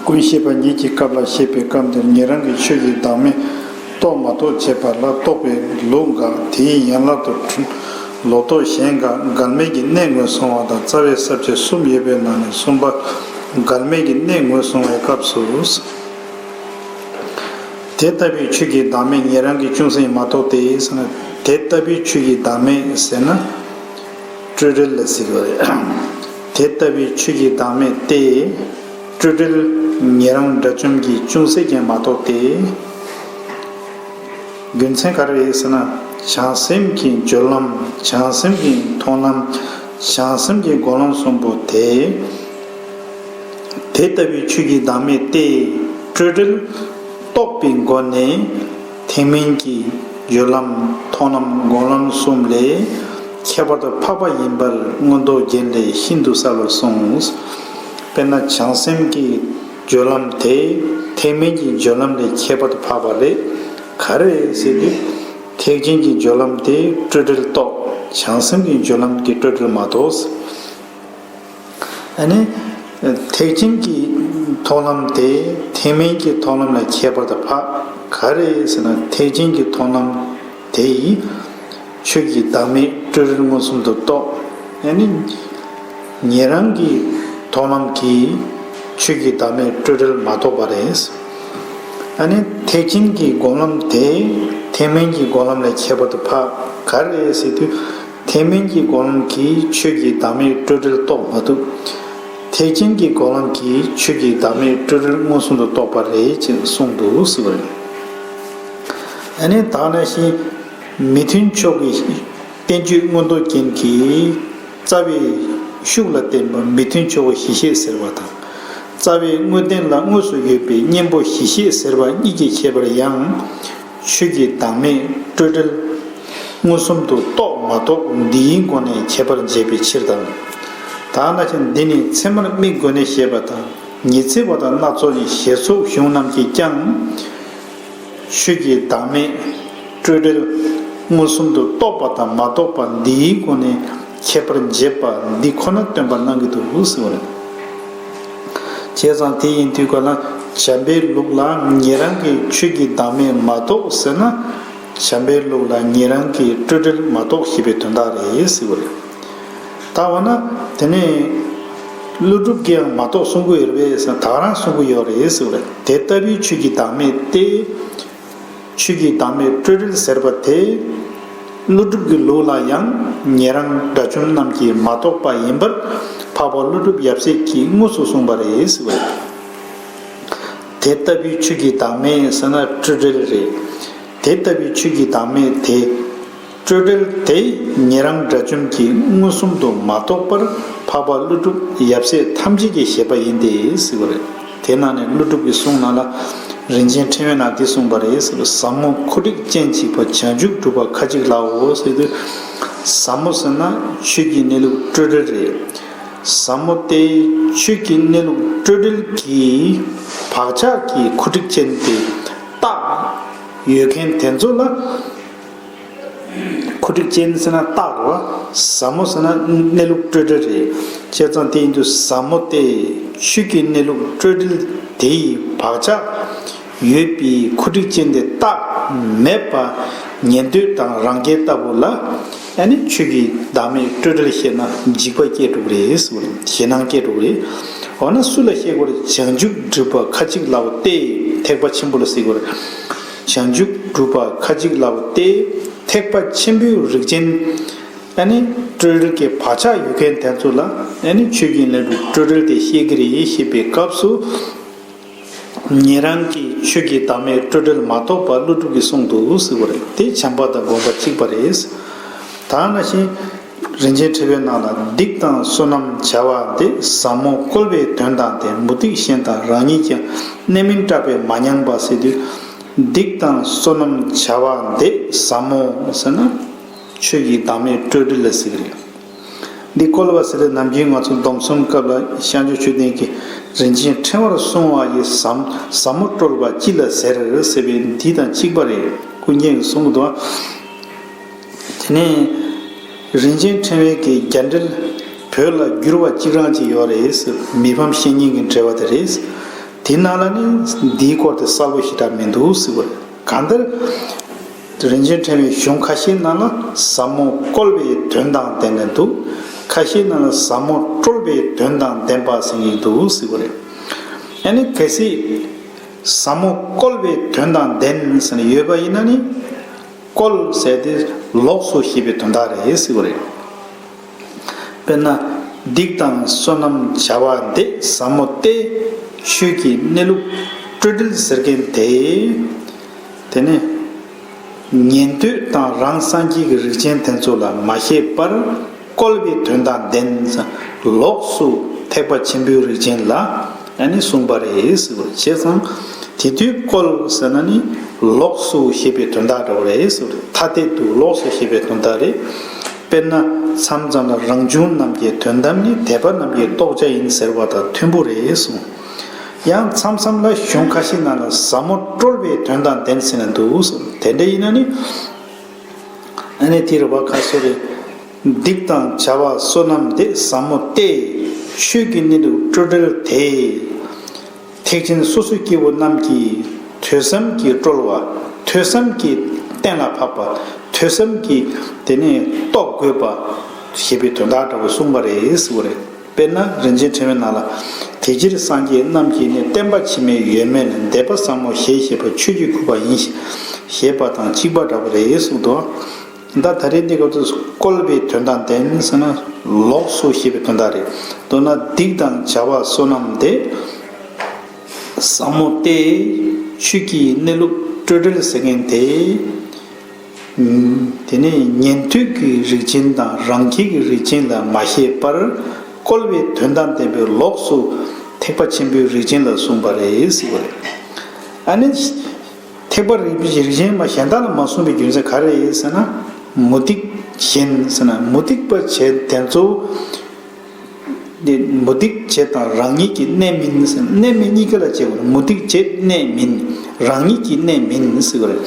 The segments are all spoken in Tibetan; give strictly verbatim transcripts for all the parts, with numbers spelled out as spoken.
ཀུན་ཤེས་པ་ཉིད་ཀྱི་སྐབས་ལ་བཤད་པའི་སྐབས་འདིར་ཉན་རང་གི་ཆོས་ཀྱི་བདག་མེད་རྟོགས་མ་རྟོགས་བྱེད་པ་ལ་རྟོགས་པའི་ལུགས་འགའ། དེའི་ཡན་ལག་ཏུ་ལོག་རྟོག་གཞན་འགའ། འགལ་མེད་ཀྱི་གནད་ངོས་བཟུང་བ་དང་རྩ་བའི་ས་བཅད་གསུམ་ཡོད་པའི་ནང་ནས་གསུམ་པ་འགལ་མེད་ཀྱི་གནད་ངོས་བཟུང་བའི་སྐབས་སུ། དེ་ལྟ་བུའི་ཆོས་ཀྱི་བདག་མེད་ཉན་རང་གིས་ཅུང་ཟད་མ་རྟོགས་ཏེ་ཟེར་ན། དེ་ལྟ་བུའི་ཆོས་ཀྱི་བདག་མེད་ཟེར་ན་སྤྲོས་བྲལ་ལ་ཟེར་བ་རེད། དེ་ལྟ་བུའི་ཆོས་ཀྱི་བདག་མེད་དེ་སྤྲོས་བྲལ་ཉན་རང་དགྲ་བཅོམ་གྱིས་ཅུང་ཟད་ཀྱང་མ་རྟོགས་ཏེ། རྒྱུ་མཚན་ག་རེ་རེད་ཟེར་ན། བྱང་སེམས་ཀྱི་སྦྱོར་ལམ། བྱང་སེམས་ཀྱི་མཐོང་ལམ། བྱང་སེམས་ཀྱི་སྒོམ་ལམ་གསུམ་པོ་དེ། དེ་ལྟ་བུའི་ཆོས་ཀྱི་བདག་མེད་དེ་སྤྲོས་བྲལ་རྟོགས་པའི་སྒོ་ནས་ཐེག་དམན་གྱི་སྦྱོར་ལམ། མཐོང་ལམ། སྒོམ་ལམ་གསུམ་ལས་ཁྱད་པར་དུ་འཕགས་པ་ཡིན་པར་མངོན་རྟོགས་རྒྱན་ལས་ཤིན་ཏུ་གསལ་བར་གསུངས། དཔེར་ན་བྱང་སེམས་ཀྱི་སྦྱོར་ལམ་དེ་ཐེག་དམན་གྱི་སྦྱོར་ལམ་ལས་ཁྱད་པར་དུ་འཕགས་པ་རེད། ག་རེ་ཟེར་དུས། ཐེག་ཆེན་གྱི་སྦྱོར་ལམ་དེ་སྤྲོས་བྲལ་རྟོགས། བྱང་སེམས་ཀྱི་སྦྱོར་ལམ་དེ་སྤྲོས་བྲལ་མ་རྟོགས། ཨ་ནི། ཐེག་ཆེན་གྱི་མཐོང་ལམ་དེ་ཐེག་དམན་གྱི་མཐོང་ལམ་ལས་ཁྱད་པར་དུ་འཕགས། ག་རེ་ཟེར་ན་ཐེག་ཆེན་གྱི་མཐོང་ལམ་དེ་ཡིས་ཆོས་ཀྱི་བདག་མེད་སྤྲོས་བྲལ་མངོན་སུམ་དུ་རྟོགས། ཨ་ནི། ཉན་རང་གི་མཐོང་ལམ་གྱིས་ཆོས་ཀྱི་བདག་མེད་སྤྲོས་བྲལ་མ་རྟོགས་པ་རེད། ཨ་ནི་ཐེག་ཆེན་གྱི་སྒོམ་ལམ་དེ་ཐེག་དམན་གྱི་སྒོམ་ལམ་ལས་ཁྱད་པར་དུ་འཕགས། ག་རེ་ཟེར་དུས། ཐེག་དམན་གྱི་སྒོམ་ལམ་གྱིས་ཆོས་ཀྱི་བདག་མེད་སྤྲོས་བྲལ་རྟོགས་མ་ཐུབ། ཐེག་ཆེན་གྱི་སྒོམ་ལམ་གྱིས་ཆོས་ཀྱི་བདག་མེད་སྤྲོས་བྲལ་མངོན་སུམ་དུ་རྟོགས་པ་རེད་ཅེས་གསུངས་འདུག་ཟེར་བ་རེད། ཨ་ནི་ད་ག་ནང་བཞིན་མི་མཐུན་ཕྱོགས་ཀྱི་བསྟན་བཅོས་མངོན་རྟོགས་རྒྱན་གྱི་རྩ་བའི་ཤུགས་ལ་བརྟེན་པ་མི་མཐུན་ཕྱོགས་ཀྱི་གཞི་ཤེས་ཟེར་བ་དང་། རྩ་བའི་དངོས་བསྟན་ལ་དངོས་སུ་ཡོད་པའི་གཉེན་པོ་གཞི་ཤེས་ཟེར་བ་གཉིས་ཀྱི་ཁྱད་པར་ཡང་། ཆོས་ཀྱི་བདག་མེད་སྤྲོས་བྲལ་མངོན་སུམ་དུ་རྟོགས་མ་རྟོགས་འདིའི་སྒོ་ནས་ཁྱད་པར་འབྱེད་པའི་ཕྱིར་དང་། ད་ནང་བཞིན་འདི་ནི་ཚད་མར་དམིགས་དགོས་ནས་བཤད་པ་དང་ཉི་ཚེ་བ་དང་སྣ་ཚོགས་ཀྱི་ཞེས་སོགས་གཞུང་རྣམས་ཀྱིས་ཀྱང་། ཆོས་ཀྱི་བདག་མེད་སྤྲོས་བྲལ་མངོན་སུམ་དུ་རྟོགས་པ་དང་མ་རྟོགས་པ་འདིའི་སྒོ་ནས་ཁྱད་པར་འབྱེད་པ་འདི་ཁོ་ན་སྟོན་པར་གནང་གི་འདུག་ཟེར་བ་རེད། བྱས་ཙང་དེ་ཡིན་དུས་ག་ལ་བྱམས་པའི་ལུགས་ལ་ཉན་རང་གིས་ཆོས་ཀྱི་བདག་མེད་མ་རྟོགས་ཟེར་ན། བྱམས་པའི་ལུགས་ལ་ཉན་རང་གིས་སྤྲོས་བྲལ་མ་རྟོགས་ཞེས་པའི་དོན་དག་རེད་ཟེར་བ་རེད། ད་འོ་ན་དེ་ནས་ཀླུ་སྒྲུབ་ཀྱིས་ཡང་མ་རྟོགས་གསུང་གི་ཡོད་རེད་པས་ཟེར་ན་ད་ག་རང་གསུང་གི་ཡོད་རེད་ཟེར་བ་རེད། དེ་ལྟ་བུའི་ཆོས་ཀྱི་བདག་མེད་དེ། ཆོས་ཀྱི་བདག་མེད་སྤྲོས་བྲལ་ཟེར་བ་དེ། ཀླུ་སྒྲུབ་ཀྱི་ལུགས་ལ་ཡང་ཉན་རང་དགྲ་བཅོམ་རྣམས་ཀྱིས་མ་རྟོགས་པ་ཡིན་པར་འཕགས་པ་ཀླུ་སྒྲུབ་ཡབ་སྲས་ཀྱིས་དངོས་སུ་གསུངས་པ་རེད་ཟེར་བ་རེད། དེ་ལྟ་བུའི་ཆོས་ཀྱི་བདག་མེད་ཟེར་ན་སྤྲོས་བྲལ་རེད། དེ་ལྟ་བུའི་ཆོས་ཀྱི་བདག་མེད་དེ། སྤྲོས་བྲལ་དེ་ཉན་རང་དགྲ་བཅོམ་གྱིས་མངོན་སུམ་དུ་མ་རྟོགས་པར་འཕགས་པ་ཀླུ་སྒྲུབ་ཡབ་སྲས་ཐམས་ཅད་ཀྱི་བཞེད་པ་ཡིན་ཏེ་ཟེར་བ་རེད། དེ་ནང་ནས་ཀླུ་སྒྲུབ་ཀྱི་གསུང་ནང་ལ་རིན་ཆེན་ཕྲེང་བའི་ནང་འདི་གསུངས་པ་རེད་ཟེར་བ། ཟབ་མོ་ཁུ་འཕྲིག་ཅན་གཅིག་པ་བྱང་ཆུབ་སྒྲུབ་པ་ཁ་ཅིག་ལའོ་ཟེར་དུས། ཟབ་མོ་ཟེར་ན་ཆོས་ཀྱི་གནས་ལུགས་སྤྲོས་བྲལ་རེད། ཟབ་མོ་སྟེ་ཆོས་ཀྱི་གནས་ལུགས་སྤྲོས་བྲལ་གྱི་བག་ཆགས་ཀྱི་ཁུ་འཕྲིག་ཅན་ཏེ་རྟགས་ཡོད་མཁན་དེ་ཚོ་ལ། ཁུ་འཕྲིག་ཅན་ཟེར་ན་རྟགས་རེད་བ། ཟབ་མོ་ཟེར་ན་གནས་ལུགས་སྤྲོས་བྲལ་རེད། བྱས་ཙང་དེ་ཡིན་དུས་ཟབ་མོ་སྟེ་ཆོས་ཀྱི་གནས་ལུགས་སྤྲོས་བྲལ་དེ་ཡི་བག་ཆགས་ཡོད་པའི་ཁུ་འཕྲིག་ཅན་དེ་རྟགས་མེད་པ་ཉན་ཐོས་དང་རང་རྒྱལ་ལྟ་བུ་ལ་ཨ་ནི་ཆོས་ཀྱི་བདག་མེད་སྤྲོས་བྲལ་བཤད་ན་འཇིགས་པ་སྐྱེ་འགྲོ་གི་རེད་ཟེར་བ་རེད། ཞེད་སྣང་སྐྱེ་འགྲོ་གི་རེད། འོ་ན་སུ་ལ་བཤད་དགོས་རེད། བྱང་ཆུབ་སྒྲུབ་པ་ཁ་ཅིག་ལའོ་སྟེ་ཐེག་པ་ཆེན་པོ་ལ་ཟེར་དགོས་རེད། བྱང་ཆུབ་སྒྲུབ་པ་ཁ་ཅིག་ལའོ་སྟེ་ཐེག་པ་ཆེན་པོའི་རིགས་ཅན། ཨ་ནི་སྤྲོས་བྲལ་གྱི་བག་ཆགས་ཡོད་མཁན་དེ་ཚོ་ལ་ཨ་ནི་ཆོས་ཀྱི་གནས་ལུགས་སྤྲོས་བྲལ་དེ་བཤད་ཀྱི་རེད་ཞེས་པའི་སྐབས་སུ། ཉན་རང་གིས་ཆོས་ཀྱི་བདག་མེད་སྤྲོས་བྲལ་མ་རྟོགས་པ་ཀླུ་སྒྲུབ་ཀྱིས་གསུངས་འདུག་ཟེར་བ་རེད། དེ་བྱམས་པ་དང་སྒོམ་པ་གཅིག་པ་རེད། ད་ནང་བཞིན། རིན་ཆེན་ཕྲེང་བའི་ནང་ལ་སྡིག་དང་བསོད་ནམས་བྱ་བ་འདི་ཟབ་མོ་བཀོལ་བའི་དོན་དང་སྟེ་མུ་སྟེགས་གཞན་དང་རང་ཉིད་ཀྱང་གནས་མིན་སྐྲག་པས་མ་མྱངས་པ་ཟེར་དུས། སྡིག་དང་བསོད་ནམས་བྱ་བ་འདི་ཟབ་མོ་ཟེར་ན་ཆོས་ཀྱི་བདག་མེད་སྤྲོས་བྲལ་ལ་ཟེར་གྱི་རེད། འདི་བཀོལ་བ་ཟེར་དུས་ནམ་རྒྱུན་ང་ཚོ་སྡོམ་གསུམ་སྐབས་ལ་བཤད་མཆོག་མཆོད་རྟེན་གྱི་རིན་ཆེན་ཕྲེང་བར་བསྲུང་བ་ཡི་ཟབ་ཟབ་མོ་བཀྲོལ་བ་ཅི་ལ་ཟེར་ཟེར་བའི་འདི་དང་གཅིག་པ་རེད། ཀུན་མཁྱེན་གྱིས་གསུངས་འདུག་དེ་ནས་རིན་ཆེན་ཕྲེང་བའི་གི་རྒྱ་འགྲེལ་བོད་ལ་བསྒྱུར་བ་གཅིག་རང་གཅིག་ཡོད་རེད། མི་ཕམ་བཤེས་གཉེན་གྱི་འགྲེལ་བ་དེ་རེད། དེ་ནང་ལ་ནི་འདིའི་སྐོར་དེ་གསལ་པོ་ཞེ་དྲག་མི་འདུག་ཟེར་བ་རེད། གང་ལྟར། རིན་ཆེན་ཕྲེང་བའི་གཞུང་ཁ་ཤས་ནང་ལ་ཟབ་མོ་བཀོལ་བའི་དོན་དང་ལྡན་ནས་འདུག་ཁ་ཤས་ནང་ལ་ཟབ་མོ་བཀྲོལ་བའི་དོན་དང་ལྡན་པ་ཟེར་གྱི་འདུག་ཟེར་བ་རེད། ཨ་ནི་གལ་སྲིད་ཟབ་མོ་བཀོལ་བའི་དོན་དང་ལྡན་ཟེར་ནས་ཡོད་པ་ཡིན་ན་ནི། བཀོལ་ཟེར་དེ་ལོགས་སུ་ཞེས་པའི་དོན་དག་རེད་ཟེར་བ་རེད། དཔེར་ན། སྡིག་དང་བསོད་ནམས་བྱ་བ་འདི་ཟབ་མོ་སྟེ། ཆོས་ཀྱི་གནས་ལུགས་སྤྲོས་བྲལ་ཟེར་མཁན་དེ། དེ་ནི། ཉན་ཐོས་དང་རང་སངས་རྒྱས་ཀྱི་རིགས་ཅན་དེ་ཚོ་ལ་མ་བཤད་པར། བཀོལ་བའི་དོན་དང་ལྡན། ལོགས་སུ་ཐེག་པ་ཆེན་པོའི་རིགས་ཅན་ལ་ཨ་ནི་གསུངས་པ་རེད་ཟེར་བ། བྱས་ཙང་དེ་དུས་བཀོལ་ཟེར་ན་ནི་ལོགས་སུ་ཞེས་པའི་དོན་དག་འདྲ་བོ་རེད་ཟེར་བ། ཐ་དད་དུ་ལོགས་སུ་ཞེས་པའི་དོན་དག་རེད། དཔེར་ན་མཚམས་ཙམ་ལ་རང་བྱུང་རྣམས་ཀྱི་དོན་དམ་ནི་དད་པ་རྣམས་ཀྱི་རྟོགས་བྱ་ཡིན་ཟེར་བ་དང་མཐུན་པོ་རེད་གསུངས། ཡང་མཚམས་མཚམས་ལ་གཞུང་ཁ་ཤས་ནང་ལ་ཟབ་མོ་བཀྲོལ་བའི་དོན་དང་ལྡན་ཟེར་ན་འདུག་གསུངས། དེ་འདྲ་ཡིན་ན་ནི། ཨ་ནི་དེ་རུ་བ་ཁ་སོ་རེ། སྡིག་དང་བྱ་བ་བསོད་ནམས་དེ་ཟབ་མོ་སྟེ། ཆོས་ཀྱི་གནས་ལུགས་སྤྲོས་བྲལ་དེ། ཐེག་ཆེན་སོ་སོ་སྐྱེ་བོ་རྣམས་ཀྱིས་ཐོས་བསམ་གྱིས་བཀྲོལ་བ། ཐོས་བསམ་གྱིས་གཏན་ལ་ཕབ་པ། ཐོས་བསམ་གྱིས་དེ་ནས་རྟོགས་དགོས་པ། ཞེས་པའི་དོན་དག་འདྲ་བོ་གསུངས་པ་རེད་ཟེར་བ་རེད། དཔེར་ན་རིན་ཆེན་ཕྲེང་བའི་ནང་ལ། དེ་ཕྱིར་སངས་རྒྱས་རྣམས་ཀྱིས་ནི། བསྟན་པ་ཕྱི་མའི་ཡོན་མེད་ལ། འདས་པ་ཟབ་མོ་ཞེས་བཤད་པ། ཆོས་ཀྱི་ཁུ་བ་ཡིན་ཞེས་བཤད་པ་དང་གཅིག་པ་འདྲ་བོ་རེད་གསུངས་འདུག་ད་ད་རེས་འདི་སྐབས་སུ་བཀོལ་བའི་དོན་དང་ལྡན་ཟེར་ན་ལོགས་སུ་ཞེས་པའི་དོན་དག་རེད། མདོར་ན་སྡིག་དང་བྱ་བ་བསོད་ནམས་དེ་ཟབ་མོ་སྟེ། ཆོས་ཀྱི་གནས་ལུགས་སྤྲོས་བྲལ་ཟེར་མཁན་དེ། དེ་ནས་ཉན་ཐོས་ཀྱི་རིགས་ཅན་དང་རང་རྒྱལ་གྱི་རིགས་ཅན་ལ་མ་བཤད་པར། བཀོལ་བའི་དོན་དང་ལྡན་པའི་ལོགས་སུ་ཐེག་པ་ཆེན་པོའི་རིགས་ཅན་ལ་གསུངས་པ་རེད་ཟེར་བ་རེད། ཨ་ནི། ཐེག་པ་རིགས་པའི་རིགས་ཅན་མ་གཞན་དག་ལ་མ་གསུངས་པའི་རྒྱུ་མཚན་ག་རེ་རེད་ཟེར་ན། མུ་སྟེགས་གཞན་ཟེར་ན་མུ་སྟེགས་པ་བྱས་དེ་ཚོ། འདི་མུ་སྟེགས་བྱས་དང་རང་ཉིད་ཀྱི་གནས་མིན་ཟེར། གནས་མིན་གཉིས་ཀ་ལ་བྱེད་དགོས་རེད། མུ་སྟེགས་བྱས་གནས་མིན། རང་ཉིད་ཀྱི་གནས་མིན་ཟེར་བ་རེད།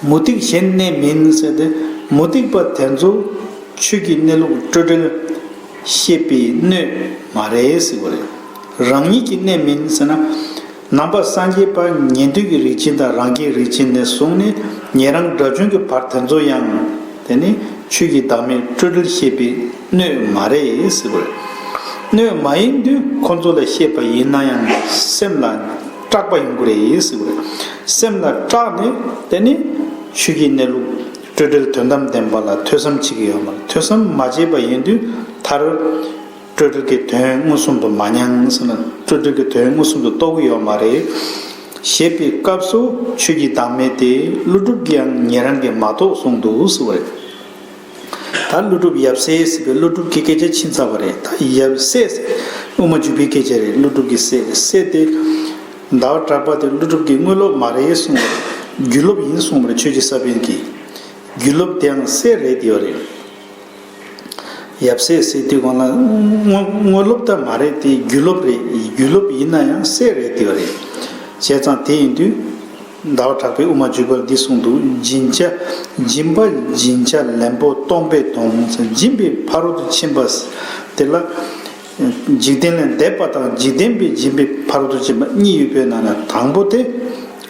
མུ་སྟེགས་གཞན་གནས་མིན་ཟེར་ཏེ། མུ་སྟེགས་པ་དེ་ཚོ་ཆོས་ཀྱི་གནས་ལུགས་སྤྲོས་བྲལ་ཤེས་པའི་སྣོད་མ་རེད་ཟེར་བ་རེད། རང་ཉིད་ཀྱི་གནས་མིན་ཟེར་ན། ནང་པ་སངས་རྒྱས་པ་ཉན་ཐོས་ཀྱི་རིགས་ཅན་དང་རང་རྒྱལ་རིགས་ཅན་ནས་བཟུང་ནས་ཉན་རང་དགྲ་བཅོམ་གྱི་བར་དེ་ཚོ་ཡང་དེ་ནི་ཆོས་ཀྱི་བདག་མེད་སྤྲོས་བྲལ་ཤེས་པའི་སྣོད་མ་རེད་ཟེར་བ་རེད། སྣོད་མ་ཡིན་དུས་ཁོ་ཚོ་ལ་བཤད་པ་ཡིན་ན་ཡང་སེམས་ལ་སྐྲག་པ་ཡོང་གི་རེད་ཟེར་བ་རེད། སེམས་ལ་སྐྲག་ནས་དེ་ནི་ཆོས་ཀྱི་གནས་ལུགས་སྤྲོས་བྲལ་དོན་དམ་བདེན་པ་ལ་ཐོས་བསམ་བྱེད་ཀྱི་ཡོད་མ་རེད། ཐོས་བསམ་མ་བྱས་པ་ཡིན་དུས་མཐར། སྤྲོས་བྲལ་གྱི་དོན་མངོན་སུམ་དུ་མ་མྱངས་ཟེར་ན། སྤྲོས་བྲལ་གྱི་དོན་མངོན་སུམ་དུ་རྟོགས་ཀྱི་ཡོད་མ་རེད། ཞེས་པའི་སྐབས་སུ་ཆོས་ཀྱི་བདག་མེད་དེ་ཀླུ་སྒྲུབ་ཀྱིས་ཡང་ཉན་རང་གིས་མ་རྟོགས་གསུངས་འདུག་ཟེར་བ་རེད། ད་ཀླུ་སྒྲུབ་ཡབ་སྲས་ཟེར་བའི་ཀླུ་སྒྲུབ་ཀྱི་སྐད་ཆ་ཕྱིན་ཚར་བ་རེད། ད་ཡབ་སྲས་ཟེར་དབུ་མ་འཇུག་པའི་སྐད་ཆ་རེད། ཀླུ་སྒྲུབ་ཀྱི་སྲས་སྲས་དེ། ཟླ་བ་གྲགས་པ་དེ་ཀླུ་སྒྲུབ་ཀྱི་དངོས་སློབ་མ་རེད་གསུངས་པ་རེད། རྒྱུད་སློབ་ཡིན་གསུངས་པ་རེད། ཆོས་ཀྱི་ས་པཎ་གྱིས། རྒྱུད་སློབ་དེའང་སྲས་རེད་དེ་བ་རེད། ཡབ་སྲས་ཟེར་དུས་གོང་ལ་དངོས་དངོས་སློབ་ད་མ་རེད་དེ། རྒྱུད་སློབ་རེད། རྒྱུད་སློབ་ཡིན་ན་ཡང་སྲས་རེད་དེ་བ་རེད། བྱས་ཙང་དེ་ཡིན་དུས་ཟླ་བ་གྲགས་པས་དབུ་མ་འཇུག་པར་འདི་གསུངས་འདུག་སྦྱིན་བྱ། སྦྱིན་པ་སྦྱིན་བྱ་ལེན་པོ་སྟོང་པས་དོང་། སྦྱིན་པའི་ཕ་རོལ་ཏུ་ཕྱིན་པ་དེ་ལ། འཇིག་རྟེན་ལས་འདས་པ་དང་འཇིག་རྟེན་པའི་སྦྱིན་པའི་ཕ་རོལ་ཏུ་ཕྱིན་པ་གཉིས་ཡོད་པའི་ནང་ན་དང་པོ་དེ།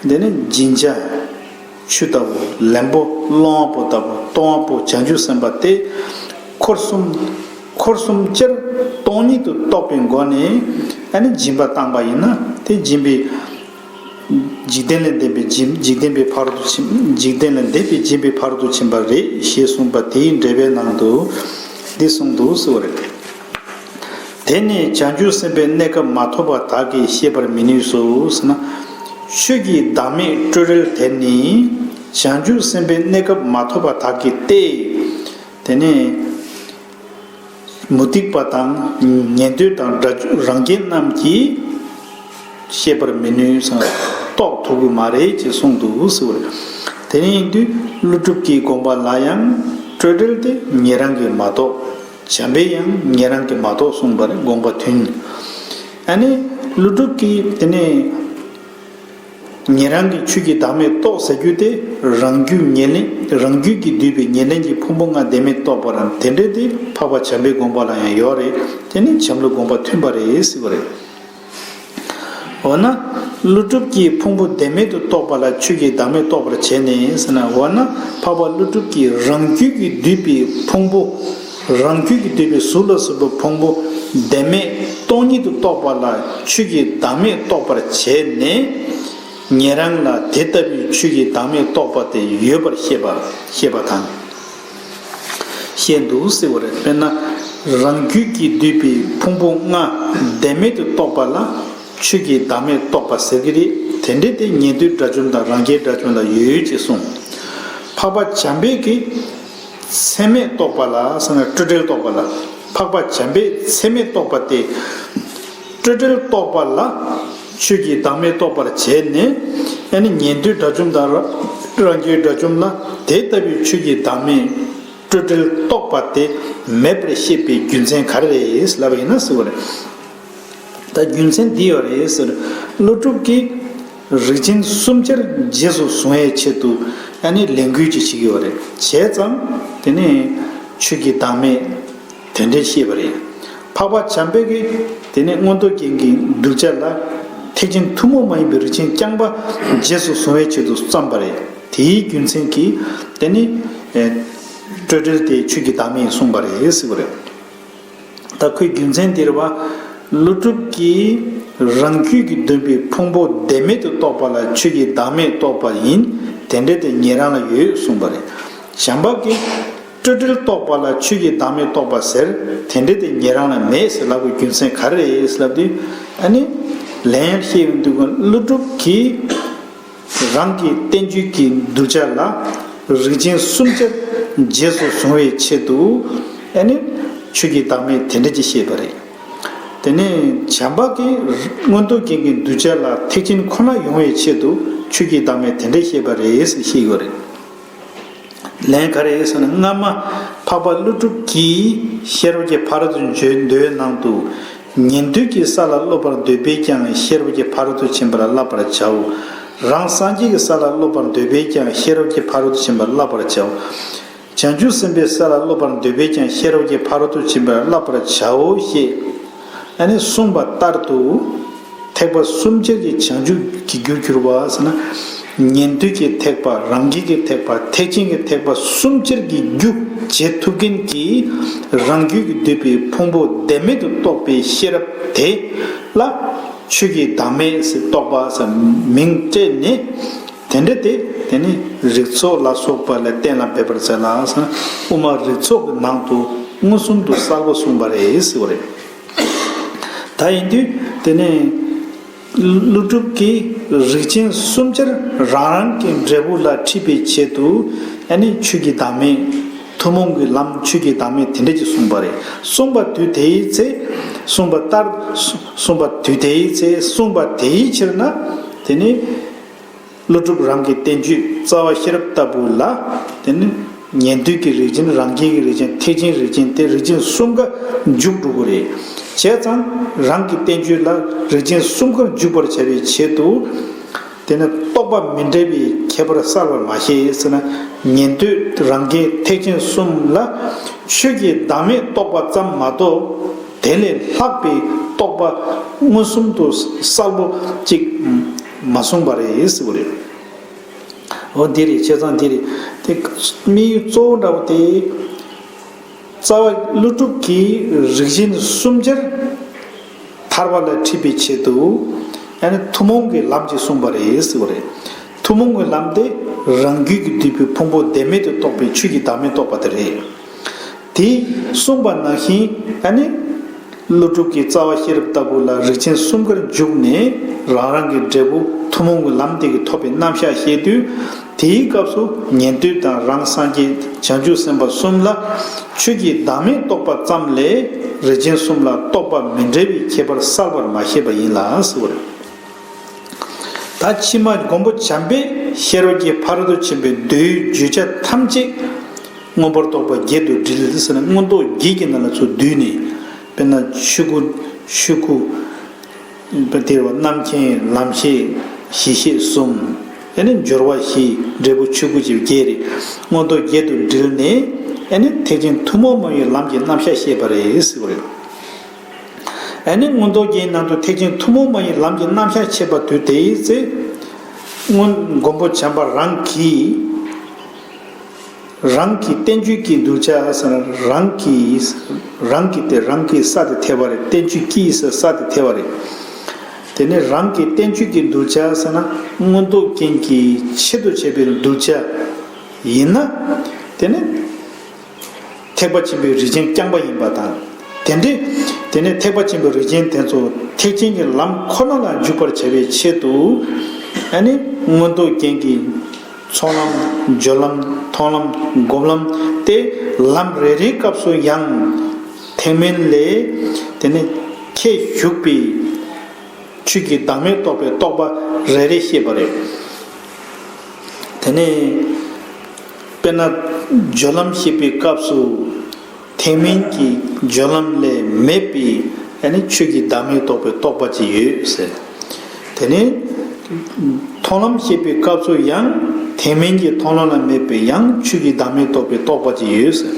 དེ་ནི་སྦྱིན་བྱ། ཆུ་ལྟ་བུ། ལེན་པོ་སློང་བ་པོ་ལྟ་བུ། གཏོང་བ་པོ་བྱང་ཆུབ་སེམས་དཔའ་སྟེ། འཁོར་གསུམ། འཁོར་གསུམ་སྤྱིར་སྟོང་ཉིད་དུ་རྟོགས་པའི་སྒོ་ནས་ཨ་ནི་སྦྱིན་པ་བཏང་པ་ཡིན་ན་དེ་སྦྱིན་པའི། འཇིག་རྟེན་ལས་འདས་པའི་སྦྱིན། འཇིག་རྟེན་པའི་ཕ་རོལ་ཏུ་ཕྱིན། འཇིག་རྟེན་ལས་འདས་པའི་སྦྱིན་པའི་ཕ་རོལ་ཏུ་ཕྱིན་པ་རེད་ཞེས་གསུངས་པ་དེའི་འགྲེལ་པའི་ནང་དུ་འདི་གསུངས་འདུག་ཟེར་བ་རེད། དེ་ནི་བྱང་ཆུབ་སེམས་དཔའི་གནས་སྐབས་མ་ཐོབ་པ་དག་གིས་ཤེས་པར་མི་ནུས་སོ་ཟེར་ན། ཆོས་ཀྱི་བདག་མེད་སྤྲོས་བྲལ་དེ་ནི་བྱང་ཆུབ་སེམས་དཔའི་གནས་སྐབས་མ་ཐོབ་པ་དག་གིས་ཏེ། དེ་ནི་མུ་སྟེགས་པ་དང་ཉན་ཐོས་དང་དགྲ་རང་རྒྱལ་རྣམས་ཀྱིས་ཤེས་པར་མི་ནུས་སམ་རྟོགས་ཐུབ་ཀྱི་མ་རེད་ཅེས་གསུངས་འདུག་ཟེར་བ་རེད། དེ་ནི་ཡིན་དུས་ཀླུ་སྒྲུབ་ཀྱི་དགོངས་པ་ལ་ཡང་སྤྲོས་བྲལ་དེ་ཉན་རང་གིས་མ་རྟོགས། བྱམས་པས་ཡང་ཉན་རང་གིས་མ་རྟོགས་གསུངས་པ་རེད། དགོངས་པ་མཐུན། ཨ་ནི་ཀླུ་སྒྲུབ་ཀྱིས་དེ་ནས་ཉན་རང་གིས་ཆོས་ཀྱི་བདག་མེད་རྟོགས་ཟེར་རྒྱུ་དེ་རང་རྒྱུད་ཉེར་ལེན། རང་རྒྱུད་ཀྱིས་བསྡུས་པའི་ཉེར་ལེན་གྱི་ཕུང་པོ་ལྔ་བདེན་མེད་རྟོགས་པ་རང་དེ་འདྲ་དེ་འཕགས་པ་བྱམས་པའི་དགོངས་པ་ལ་ཡང་ཡོད་རེད། དེ་ནི་བྱམས་ཀླུ་དགོངས་པ་མཐུན་པ་རེད་ཟེར་བ་རེད། འོ་ན། ཀླུ་སྒྲུབ་ཀྱིས་ཕུང་པོ་བདེན་མེད་དུ་རྟོགས་པ་ལ་ཆོས་ཀྱི་བདག་མེད་རྟོགས་པར་བྱས་ནས་ཟེར་ན། འོ་ན་འཕགས་པ་ཀླུ་སྒྲུབ་ཀྱིས་རང་རྒྱུད་ཀྱིས་བསྡུས་པའི་ཕུང་པོ། རང་རྒྱུད་ཀྱིས་བསྡུས་པའི་གཟུགས་ལ་སོགས་པའི་ཕུང་པོ་བདེན་མེད་སྟོང་ཉིད་དུ་རྟོགས་པ་ལ་ཆོས་ཀྱི་བདག་མེད་རྟོགས་པར་བྱས་ནས། ཉན་རང་ལ་དེ་ལྟ་བུའི་ཆོས་ཀྱི་བདག་མེད་རྟོགས་པ་དེ་ཡོད་པར་བཤད་པ་བཤད་པ་དང་། བཤད་འདུག་ཟེར་བ་རེད། དཔེར་ན། རང་རྒྱུད་ཀྱིས་བསྡུས་པའི་ཕུང་པོ་ལྔ་བདེན་མེད་དུ་རྟོགས་པ་ལ་ཆོས་ཀྱི་བདག་མེད་རྟོགས་པ་ཟེར་གྱི་རེད། དེ་འདྲ་དེ་ཉན་ཐོས་དགྲ་བཅོམ་དང་རང་རྒྱལ་དགྲ་བཅོམ་ལ་ཡོད་ཅེས་གསུངས། འཕགས་པ་བྱམས་པས་ཀྱིས་ཚད་མས་རྟོགས་པ་ལ་ཟེར་ན། སྤྲོས་བྲལ་རྟོགས་པ་ལ། འཕགས་པ་བྱམས་པས་ཚད་མས་རྟོགས་པ་སྟེ། སྤྲོས་བྲལ་རྟོགས་པ་ལ་ཆོས་ཀྱི་བདག་མེད་རྟོགས་པར་བྱས་ནས། ཨ་ནི་ཉན་ཐོས་དགྲ་བཅོམ་དང་རང་རྒྱལ་དགྲ་བཅོམ་ལ་དེ་ལྟ་བུའི་ཆོས་ཀྱི་བདག་མེད་སྤྲོས་བྲལ་རྟོགས་པ་དེ་མེད་པར་བཤད་པའི་རྒྱུ་མཚན་ག་རེ་རེད་ལབ་པ་ཡིན་ན་ཟེར་བ་རེད། ད་རྒྱུ་མཚན་འདི་ཡོད་རེད་ཟེར། ཀླུ་སྒྲུབ་ཀྱིས་རིགས་ཅན་སུམ་ཆར་རྗེས་སུ་བཟུང་བའི་ཆེད་དུ་ཨ་ནི་ལས་འགུལ་ཅིག་བྱེད་ཀྱི་ཡོད་རེད། བྱས་ཙང་དེ་ནི་ཆོས་ཀྱི་བདག་མེད་དེ་འདྲའི་བཤད་པ་རེད། འཕགས་པ་བྱམས་པས་ཀྱིས་དེ་ནི་མངོན་རྟོགས་རྒྱན་གྱི་གདུལ་བྱ་ལ་ཐེག་ཆེན་ཐུན་མོང་མ་ཡིན་པའི་རིགས་ཅན་རྐྱང་པ་རྗེས་སུ་བཟུང་བའི་ཆེད་དུ་བརྩམས་པ་རེད། དེའི་རྒྱུ་མཚན་གྱིས་དེ་ནི་ཨེ་སྤྲོས་བྲལ་དེ་ཆོས་ཀྱི་བདག་མེད་ཡིན་གསུངས་པ་རེད་ཟེར་བ་རེད། ད་ཁོའི་རྒྱུ་མཚན་འདི་རེད་བ། ཀླུ་སྒྲུབ་ཀྱིས་རང་རྒྱུད་ཀྱིས་བསྡུས་པའི་ཕུང་པོ་བདེན་མེད་དུ་རྟོགས་པ་ལ་ཆོས་ཀྱི་བདག་མེད་རྟོགས་པ་ཡིན། དེ་འདྲ་དེ་ཉན་རང་ལ་ཡོད་གསུངས་པ་རེད། བྱམས་པ་གིས་སྤྲོས་བྲལ་རྟོགས་པ་ལ་ཆོས་ཀྱི་བདག་མེད་རྟོགས་པ་ཟེར། དེ་འདྲ་དེ་ཉན་རང་ལ་མེད་ཟེར་ལབ་པའི་རྒྱུ་མཚན་ག་རེ་རེད་ཟེར་ལབ་དུས། ཨ་ནི། ལན་བཤད་ཡོང་དུས་ཀླུ་སྒྲུབ་ཀྱིས། རང་གི་བསྟན་བཅོས་ཀྱི་གདུལ་བྱ་ལ་རིགས་ཅན་སུམ་ཆར་རྗེས་སུ་བཟུང་བའི་ཆེད་དུ་ཨ་ནི་ཆོས་ཀྱི་བདག་མེད་དེ་འདྲ་ཅིག་བཤད་པ་རེད། དེ་ནས་བྱམས་པ་གིས་མངོན་རྟོགས་རྒྱན་གྱི་གདུལ་བྱ་ལ་ཐེག་ཆེན་ཁོ་ན་ཡོང་བའི་ཆེད་དུ་ཆོས་ཀྱི་བདག་མེད་དེ་འདྲ་བཤད་པ་རེད་ཟེར་བཤད་ཡོད་རེད། ལན་ག་རེ་ཟེར་ན། སྔ་མ་འཕགས་པ་ཀླུ་སྒྲུབ་ཀྱིས་ཤེས་རབ་ཀྱི་ཕ་རོལ་ཏུ་འཇུག་མདོའི་ནང་དུ། ཉན་ཐོས་ཀྱི་ས་ལ་སློབ་པར་འདོད་པས་ཀྱང་ཤེས་རབ་ཀྱི་ཕ་རོལ་ཏུ་ཕྱིན་པར་བསླབ་པར་བྱའོ། རང་སངས་རྒྱས་ཀྱི་ས་ལ་སློབ་པར་འདོད་པས་ཀྱང་ཤེས་རབ་ཀྱི་ཕ་རོལ་ཏུ་ཕྱིན་པར་བསླབ་པར་བྱའོ། བྱང་ཆུབ་སེམས་དཔའི་ས་ལ་སློབ་པར་འདོད་པས་ཀྱང་ཤེས་རབ་ཀྱི་ཕ་རོལ་ཏུ་ཕྱིན་པར་བསླབ་པར་བྱའོ་ཞེས་ཨ་ནི་གསུངས་པ་ལྟར་དུ། ཐེག་པ་གསུམ་ཆར་གྱི་བྱང་ཆུབ་ཀྱི་རྒྱུར་གྱུར་པ་ཟེར་ན། ཉན་ཐོས་ཀྱི་ཐེག་པ། རང་རྒྱལ་གྱི་ཐེག་པ། ཐེག་ཆེན་གྱི་ཐེག་པ་གསུམ་ཆར་གྱི་རྒྱུ་བྱེད་ཐུབ་མཁན་གྱི་རང་རྒྱུད་ཀྱིས་བསྡུས་པའི་ཕུང་པོ་བདེན་མེད་དུ་རྟོགས་པའི་ཤེས་རབ་དེ་ལ་ཆོས་ཀྱི་བདག་མེད་ཟེར་རྟོགས་པ་ཟེར་མིང་སྤྲད་ནས། དེ་འདྲ་དེ་དེ་ནི་རིགས་ཚོགས་ལ་སོགས་པ་ལས་གཏན་ལ་འབེབས་པར་མཛད་ལ་ཟེར་ན། དབུ་མ་རིགས་ཚོགས་ཀྱི་ནང་དུ་མངོན་སུམ་དུ་གསལ་པོ་གསུངས་པ་རེད་ཟེར་བ་རེད། ད་ཡིན་དུས་དེ་ནས་ཀླུ་སྒྲུབ་ཀྱིས་རིགས་ཅན་གསུམ་ཆར་རང་རང་གི་འབྲས་བུ་ལ་འཁྲིད་པའི་ཆེད་དུ་ཨ་ནི་ཆོས་ཀྱི་བདག་མེད། ཐུན་མོང་གི་ལམ་ཆོས་ཀྱི་བདག་མེད་དེ་འདྲ་ཅིག་གསུངས་པ་རེད། གསུངས་པ་དུས་དེའི་ཚེ། གསུངས་པ་ལྟར། གསུངས་པ་དུས་དེའི་ཚེ་གསུངས་པ་དེའི་ཕྱིར་ན། དེ་ནི། ཀླུ་སྒྲུབ་རང་གི་བསྟན་བཅོས་རྩ་བ་ཤེས་རབ་ལྟ་བུ་ལ། དེ་ནི་ཉན་ཐོས་ཀྱི་རིགས་ཅན། རང་རྒྱལ་གྱི་རིགས་ཅན། ཐེག་ཆེན་རིགས་ཅན། དེ་རིགས་ཅན་གསུམ་ཀ་འཇུག་འགྲོ་གི་རེད། བྱས་ཙང་རང་གི་བསྟན་བཅོས་ལ་རིགས་ཅན་གསུམ་ཀར་འཇུག་པར་བྱ་བའི་ཆེད་དུ། དེ་ནི་རྟོགས་པ་མི་འབྲལ་བའི་ཁྱད་པར་གསལ་བར་མ་བཤད་ཟེར་ན། ཉན་ཐོས་རང་རྒྱལ་ཐེག་ཆེན་གསུམ་ལ་ཆོས་ཀྱི་བདག་མེད་རྟོགས་པ་ཙམ་མ་གཏོགས། དེ་ལས་ལྷག་པའི་རྟོགས་པ་མངོན་སུམ་དུ་གསལ་པོ་ཅིག་མ་གསུངས་པ་རེད་ཟེར་བ་རེད། འོ་འདི་རེད། བྱས་ཙང་འདི་རེད། དེ་དམིགས་ཡུལ་གཙོ་བོ་འདྲ་བོ་དེ། རྩ་བ་ཀླུ་སྒྲུབ་ཀྱིས་རིགས་ཅན་གསུམ་ཆར་ཐར་པ་ལ་ཁྲིད་པའི་ཆེད་དུ། ཨ་ནི་ཐུན་མོང་གི་ལམ་ཅིག་གསུངས་པ་རེད་ཟེར་བ་རེད། ཐུན་མོང་གི་ལམ་དེ་རང་རྒྱུད་ཀྱིས་བསྡུས་པའི་ཕུང་པོ་བདེན་མེད་དུ་རྟོགས་པའི་ཆོས་ཀྱི་བདག་མེད་རྟོགས་པ་དེ་རེད། དེ་གསུངས་པ་ནང་བཞིན་ཨ་ནི། ཀླུ་སྒྲུབ་ཀྱི་རྩ་བ་ཤེས་རབ་ལྟ་བུ་ལ་རིགས་ཅན་གསུམ་ཀར་འཇུག་ནས་རང་རང་གི་འབྲས་བུ་ཐུན་མོང་གི་ལམ་དེ་གིས་ཐོབ་པའི་རྣམ་གཞག་བཤད་དུས། དེའི་སྐབས་སུ་ཉན་ཐོས་དང་རང་སངས་རྒྱས། བྱང་ཆུབ་སེམས་དཔའ་གསུམ་ལ་ཆོས་ཀྱི་བདག་མེད་རྟོགས་པ་ཙམ་ལས་རིགས་ཅན་གསུམ་ལ་རྟོགས་པ་མི་འབྲལ་བའི་ཁྱད་པར་གསལ་བར་མ་བཤད་པ་ཡིན་ལ་ཟེར་བ་རེད། ད་ཕྱི་མ་མགོན་པོ་བྱམས་པས་ཤེས་རབ་ཀྱི་ཕ་རོལ་ཏུ་ཕྱིན་པའི་མདོའི་བརྗོད་བྱ་ཐམས་ཅད་མངོན་པར་རྟོགས་པ་བརྒྱད་དུ་དྲིལ་ཟེར་ན། མངོན་རྟོགས་བརྒྱད་ཀྱི་ནང་ལ་ཚུར་བསྡུས་ནས། དཔེར་ན་ཆོས་སྐུ། ཆོས་སྐུ། དཔེ་དེར་བ་རྣམ་མཁྱེན། ལམ་ཤེས། གཞི་ཤེས་གསུམ། ཨ་ནི་སྦྱོར་བ་བཞི། འབྲས་བུ་ཆོས་སྐུ་བཅས་བརྒྱད་རེད། མངོན་རྟོགས་བརྒྱད་དུ་དྲིལ་ནས། ཨ་ནི་ཐེག་ཆེན་ཐུན་མོང་མ་ཡིན་ལམ་གྱི་རྣམ་གཞག་བཤད་པ་རེད་ཟེར་བ་རེད། ཨ་ནི་མངོན་རྟོགས་རྒྱན་ནང་དུ་ཐེག་ཆེན་ཐུན་མོང་མ་ཡིན་ལམ་གྱི་རྣམ་གཞག་འཆད་པ་དུས་དེའི་ཚེ། སྔོན་མགོན་པོ་བྱམས་པ་རང་གིས། རང་གི་བསྟན་བཅོས་ཀྱི་གདུལ་བྱ་ཟེར་ན་རང་གི། རང་གི་དེ་རང་གི་ས་དེ་ཐེ་བ་རེད། བསྟན་བཅོས་ཀྱི་ས་ས་དེ་ཐེ་བ་རེད། དེ་ནས་རང་གི་བསྟན་བཅོས་ཀྱི་གདུལ་བྱ་ཟེར་ན་མངོན་རྟོགས་རྒྱན་གྱི་ཆེད་དུ་བྱས་པའི་གདུལ་བྱ་ཡིན་ན། དེ་ནི་ཐེག་པ་ཆེན་པོའི་རིགས་ཅན་རྐྱང་པ་ཡིན་པ་དང་། དེ་འདྲའི། དེ་ནས་ཐེག་པ་ཆེན་པོའི་རིགས་ཅན་དེ་ཚོ་ཐེག་ཆེན་གྱི་ལམ་ཁོ་ན་ལ་འཇུག་པར་བྱ་བའི་ཆེད་དུ། ཨ་ནི་མངོན་རྟོགས་རྒྱན་གྱི་ཚོགས་ལམ། སྦྱོར་ལམ། མཐོང་ལམ། སྒོམ་ལམ་སྟེ་ལམ་རེ་རེའི་སྐབས་སུ་ཡང་ཐེག་དམན་ལས་དེ་ནས་ཁྱད་ཞུགས་པའི་ཆོས་ཀྱི་བདག་མེད་རྟོགས་པའི་རྟོག་པ་རེ་རེ་བཤད་པ་རེད། དེ་ནས་དཔེར་ན་སྦྱོར་ལམ་བཤད་པའི་སྐབས་སུ། ཐེག་དམན་གྱི་སྦྱོར་ལམ་ལས་མེད་པའི་ཨ་ནི་ཆོས་ཀྱི་བདག་མེད་རྟོགས་པའི་རྟོག་པ་ཅིག་ཡོད་ཟེར། དེ་ནས་མཐོང་ལམ་བཤད་པའི་སྐབས་སུ་ཡང་ཐེག་དམན་གྱི་མཐོང་ལམ་ལ་མེད་པའི་ཡང་ཆོས་ཀྱི་བདག་མེད་རྟོགས་པའི་རྟོག་པ་ཅིག་ཡོད་ཟེར།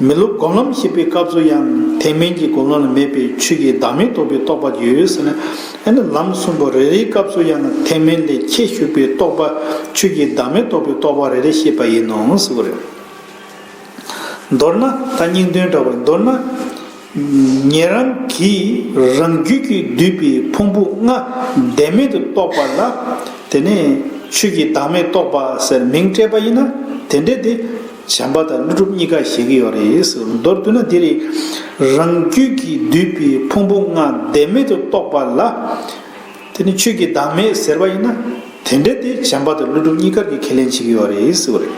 མི་སློབ་སྒོམ་ལམ་བཤད་པའི་སྐབས་སུ་ཡང་ཐེག་དམན་གྱི་སྒོམ་ལམ་ལ་མེད་པའི་ཆོས་ཀྱི་བདག་མེད་རྟོགས་པའི་རྟོག་པ་ཅིག་ཡོད་ཟེར་ནས། ཨ་ནི་ལམ་གསུམ་པོ་རེ་རེའི་སྐབས་སུ་ཡང་ཐེག་དམན་ལས་ཁྱད་ཞུགས་པའི་རྟོག་པ། ཆོས་ཀྱི་བདག་མེད་རྟོགས་པའི་རྟོག་པ་རེ་རེ་བཤད་པ་ཡིན་ནོ་ཟེར་བ་རེད། མདོར་ན་ད་སྙིང་དོན་འདྲ་བར་མདོར་ན། ཉན་རང་གིས་རང་རྒྱུད་ཀྱིས་བསྡུས་པའི་ཕུང་པོ་ལྔ་བདེན་མེད་དུ་རྟོགས་པ་ལ། དེ་ནས་ཆོས་ཀྱི་བདག་མེད་རྟོགས་པ་ཟེར་མིང་སྤྲད་པ་ཡིན་ན། དེ་འདྲ་དེ་བྱམས་པ་དང་ཀླུ་སྒྲུབ་གཉིས་ཀ་བཞེད་ཀྱི་ཡོད་རེད་ཟེར། མདོར་བསྡུ་ན་དེ་རེད། རང་རྒྱུད་ཀྱིས་བསྡུས་པའི་ཕུང་པོ་ལྔ་བདེན་མེད་དུ་རྟོགས་པ་ལ། དེ་ནི་ཆོས་ཀྱི་བདག་མེད་ཟེར་བ་ཡིན་ན། དེ་འདྲ་དེ་བྱམས་པ་དང་ཀླུ་སྒྲུབ་གཉིས་ཀར་གྱི་ཁས་ལེན་བྱེད་ཀྱི་ཡོད་རེད་ཟེར་བ་རེད།